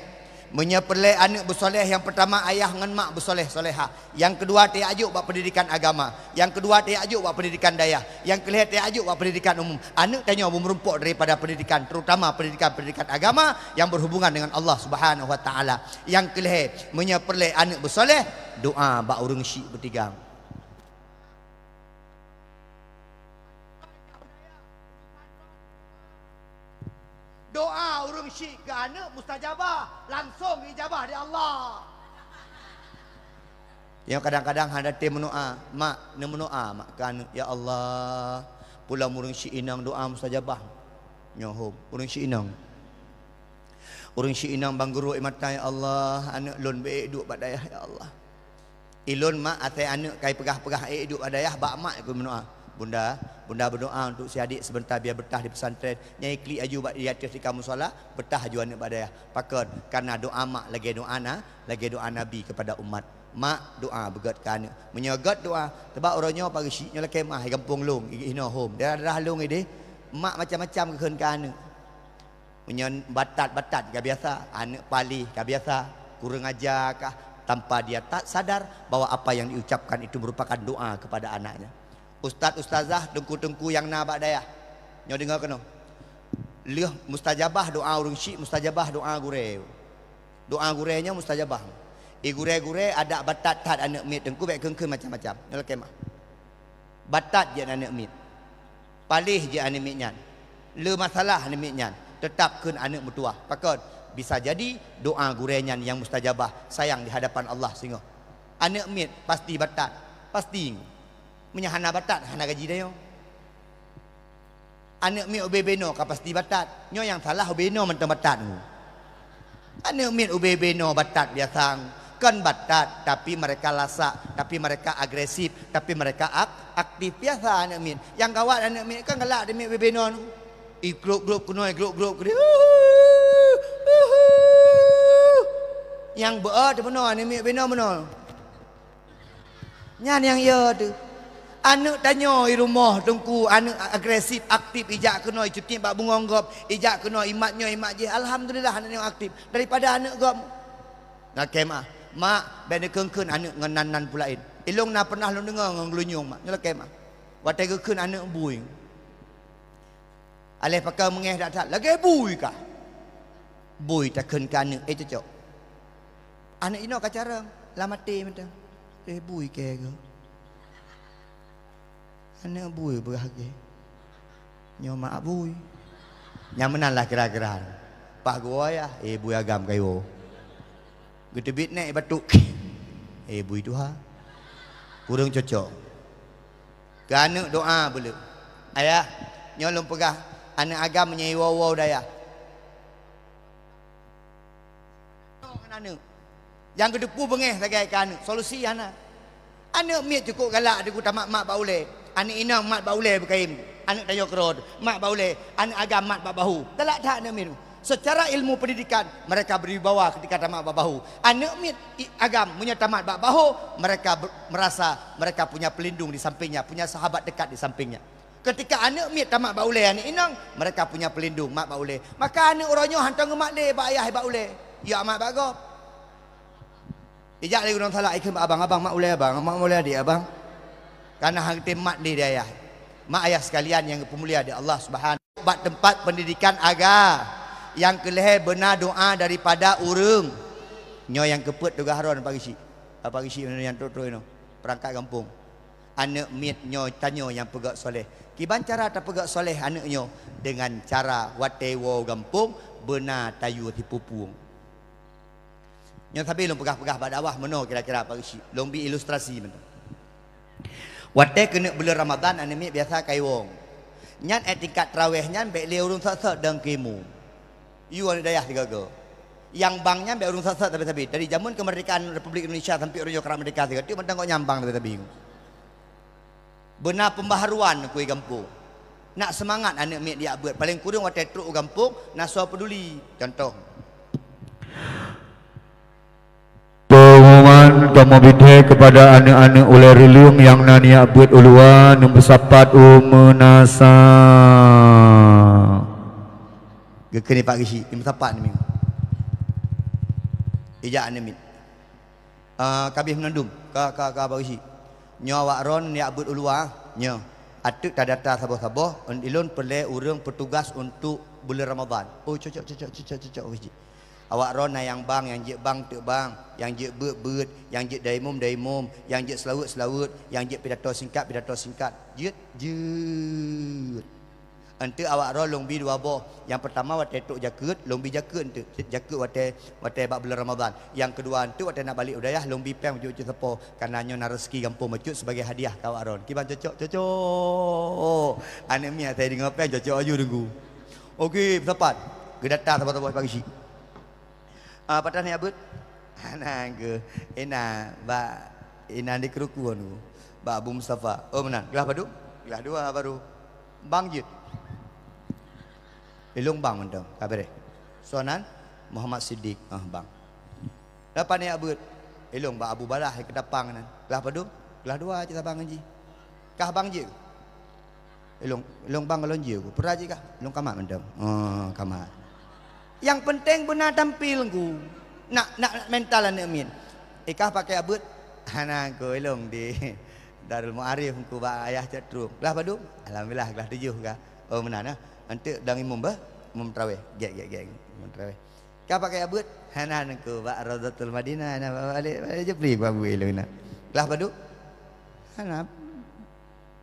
Meunyoe peureulée aneuëk beusoleh, nyang peurtama ayah ngon mak beusoleh-solehah. Nyang keudua teuajuk bak peundidikan agama. Nyang keudua teuajuk bak peundidikan dayah. Nyang keulhée teuajuk bak peundidikan umum. Aneuëk tanyoe beumeurumpok daripada peundidikan, terutama peundidikan-peundidikan agama nyang berhubungan dengan Allah Subhanahu Wa Taala. Nyang keulhée, meunyoe peureulée aneuëk beusoleh, doa bak ureuëng syik beutigang. Doa ureuëng syik keu aneuëk mustajabah, langsong ijabah di Allah. Nyang kadang-kadang hana tem meudoa, mak, neumeudoa mak keu aneuëk, "Ya Allah, pulang ureuëng syik inong doa mustajabah." Nyoe hom, ureuëng syik inong. Ureuëng syik inong bang guru mata, "Ya Allah, aneuëk lôn beu duek bak dayah, ya Allah." Ilôn mak asai aneuëk kai peugah-peugah ék duek bak dayah, bak mak keu meudoa. "Bunda, bunda berdoa untuk si adik sebentar biar betah di pesantren." Nyai klik aju bak di ateueh tika musala, betah aju aneuëk bak dayah. Pakon? Karena doa mak lagée doa na, lagée doa Nabi kepada umat. Mak doa beugét keu aneuëk. Meunyoe gét doa, teuba uroe nyoe pagi syik nyoe lakée mah di gampông lôn, i hinoe hom. Daerah-daerah lôn ideh, mak macam-macam geukheun keu aneuëk. Meunyoe batat-batat ka biasa, aneuëk paléh ka biasa, kureueng aja kah, tanpa dia tak sadar bahwa apa yang diucapkan itu merupakan doa kepada anaknya. Ustaz-ustazah, teungku-teungku nyang na bak dayah, nyoe deungoe keunoe. Lheueh mustajabah doa ureuëng syik, mustajabah doa gurée. Doa gurée nyoe mustajabah. I gurée-gurée adak batat that aneuëk miet teungku, bék kheun-kheun macam-macam. Nyoe lakée mah. Batat jeuet aneuëk miet. Paléh jeuet aneuëk miet nyan. Le masalah aneuëk miet nyan, teutap kheun aneuëk meutuwah. Pakon? Bisa jadi doa gurée nyan nyang mustajabah, sayang di hadapan Allah singoh. Aneuëk miet pasti batat, pasti. Meunyoe hana batat, hana gaji tanyoe. Aneuëk miet ubé beno ka pasti batat. Nyoe nyang salah ubé inoe mantong batat. Aneuëk miet ubé beno batat biasa. Kon batat, tapi mereka lasak, tapi mereka agresif, tapi mereka ak-, aktif biasa aneuëk miet. Nyang gawat aneuëk miet kan galak di miet ubé beno. I grup-grup keunoe, grup-grup keunoe. Nyang beu teumeunoe aneuëk miet beno meunoe. Nyan nyang yo teuh. Aneuëk tanyoe i rumoh teungku, aneuëk agresif, aktif, ijak keunoe, icutit bak bungong gob, ijak keunoe, imat nyoe, imat jih. Alhamdulillah, aneuëk nyoe aktif daripada aneuëk gob. Lakée mah, mak, bék neukheun-kheun aneuëk ngon nan-nan peulaén. Ilôn na pernah lôn deungoe ngon geulunyueng, mak. Nyoe lakée mah. Watée geukheun aneuëk bui. Aléh pakai meungéh that-that, lagée bui kah. Bui takheun keu aneuëk, "Eh, cocok." Aneuëk inoe ka carông, lam até mantong. "Eh, bui kée geuh." Aneuëk bui beuragée. Nyoe mak bui. Nyang meunan lah kira-kira. Pah geuwoe yah, "Eh, bui agam kaiwoe." Geuteubiet nèk batuk. "Eh, bui tuha." Kureueng cocok. Keu aneuëk doa beuleuek. "Ayah, nyoe lôn peugah, aneuëk agam meunyoe iwoe-woe dayah." Ngon aneuëk. Nyang geuteupeue beungéh sagai keu aneuëk, solusi hana. Aneuëk miet cukup galak teungku tamat mat bak ulée. Aneuëk inong mat bak ulée beukayém. Aneuëk tanyoe keudroe mat bak ulée, aneuëk agam mat bak bahu. Galak that aneuëk miet. Secara ilmu pendidikan, mereka berwibawa ketika tamat bak bahu. Aneuëk miet i-, agam meunyoe tamat bak bahu, mereka ber-, merasa mereka punya pelindung di sampingnya, punya sahabat dekat di sampingnya. Ketika aneuëk miet tamat bak ulée aneuëk inong, mereka punya pelindung mat bak ulée. Maka aneuëk uroe nyoe hantom geumat lé bak ayah bak ulée. Ya mat bak gob. Ijak lé gunong salak ikheun bak abang, "Abang, mat ulée abang, mat ulée adik abang." Karena hana tem mat lé di ayah. Mak ayah sekalian nyang geupeumulia di Allah Subhanahu. Bak teumpat pendidikan aga, nyang keulhée beuna doa daripada ureuëng. Nyoe nyang keupeuet tugaih droe Pak Geuchik. Pak Geuchik nyoe nyang trok-trok inoe, perangkat gampông. Aneuëk miet nyoe tanyoe nyang peugét soleh. Kiban cara tapeugét soleh aneuëk nyoe? Dengan cara watée woe gampông beuna tayue sipupueng. Nyoe sabe lôn peugah-peugah bak dakwah meunoe kira-kira Pak Geuchik. Lôn bi ilustrasi meunoe. Watée keuneuk buleuen Ramadhan aneuëk miet biasa kaiwoe. Nyan ék tingkat traweh nyan bék lé ureuëng sot-sot dong keu imeum. Yue aneuëk dayah sigoe-goe. Nyang bang nyan bék ureuëng sot-sot sabe-sabe. Dari jameun keumeurdekaan Republik Indonesia sampai uroe nyoe ka merdeka sigoe, teuk mantong gobnyan bang sabe-sabe. Beuna peumbaharuan kui gampông. Nak seumangat aneuëk miet jak beuet, paleng kureueng watée trok u gampông na soe peuduli. Contoh. Pengumuman kamoe bithée kepada aneuëk-aneuëk ulée reuleueng nyang na niyak beuet u luwa neubeusapat u meunasah. Geukheun Pak Geuchik, neubeusapat nibak. Ijak aneuk miet. Ah, kabeh meunandum ka, ka, ka bak geuchik. Nyoe awak droen jak beuet u luwa, nyoe. Ateueh tadata saboh-saboh, ulôn peureulée ureuëng peutugas untuk buleuen Ramadhan. Oh, cocok, cocok, cocok, cocok, bak geuchik. Awak droen na nyang bang, nyang jeuet bang teuk bang, nyang jeuet beuet beuet, nyang jeuet daimum daimum, nyang jeuet seulaweuet seulaweuet, nyang jeuet pidato singkat pidato singkat. Jeuet, jeuet. Enteuk awak droen lôn bi dua boh. Nyang peurtama watée trok jakeuet, lôn bi jakeuet enteuk. Jakeuet watée, watée bak buleuen Ramadhan. Nyang keudua enteuk watée nak balek u dayah, lôn bi péng bacut-bacut sapo. Kareuna nyoe na reuseuki gampông bacut sibagai hadiah keu awak droen. Kiban cocok? Cocok. Aneuk miet asai deungoe péng cocok aju deungoe. Oke, sapat. Geudata saboh-saboh bak geuchik. Ah, pat na jak beuet? Hana keuh. Inan bak inan di Keurukon keuh. Bak Abu Mustafa. Oh, meunan. Glah padum? Glah dua baru. Bang jeuet. Ilong bang mantong. Ka beureh. Soe nan? Muhammad Siddiq. Ah, bang. Lapan jak beuet. Ilong bak Abu Balah di Keutapang nan. Glah padum? Glah dua cit saban ngon jih. Kah bang jeuet? Ilong, ilong bang lôn jeuet keuh. Peue jih kah? Ilong kamat mantong. Oh, kamat. Nyang penting beuna tampil keuh. Nak, nak, nak mental aneuk miet. Ikah pakai abeuet? Hana keuh, ilong di Darul Muarif keuh bak ayah cok trok. Glah padum? Alhamdulillah, glah tujoh kah. Oh, meunan nah. Enteuk dang imum bah? Imum tarawih. Gek, gek, gek. Imum tarawih. Kah pakai abeuet? Hana keuh bak Raudatul Madinah, hana bak balik, balik Jepri bak abeuet ilong na. Glah padum? Hana.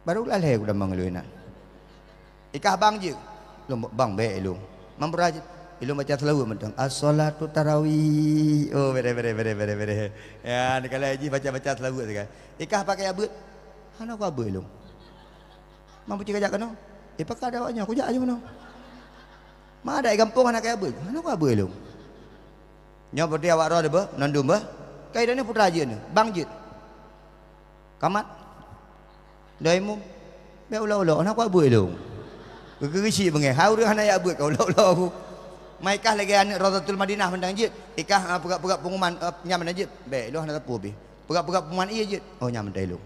Baru glah lhée kutamong ilong inan. Ikah bang jeuet? Ilong bang bék ilong. Mampura jeuet? Ilong baca seulaweuet mantong. As-salatu tarawih. Oh, beureh, beureh, beureh, beureh, beureh. Ya, neukalon jih baca-baca seulaweuet sagai. Ikah pakai abeuet? Hana keuh abeuet ilong. Mampu cit kajak keunoe? Eh, pakon ada awak nyoe, kujak aju keunoe. Ma ada di gampông hana keuh abeuet? Hana keuh abeuet ilong. Nyoe berarti awak droe bah, nandum bah. Kai dan ni putra jeuet ni, bang jeuet. Kamat. Dai mu. Bék ulok-ulok, hana keuh abeuet ilong. Geugeuchik beungéh. Hai ureuëng hana jak beuet ka ulok-ulok aku. Ma ikah lagée aneuk Raudatul Madinah mantong jeuet. Ikah, ah, peugah-peugah pengumuman, ah, nyan mantong jeuet. Bék, ilong hana teupeu pih. Peugah-peugah pengumuman ié jeuet. Oh, nyan mantong ilong.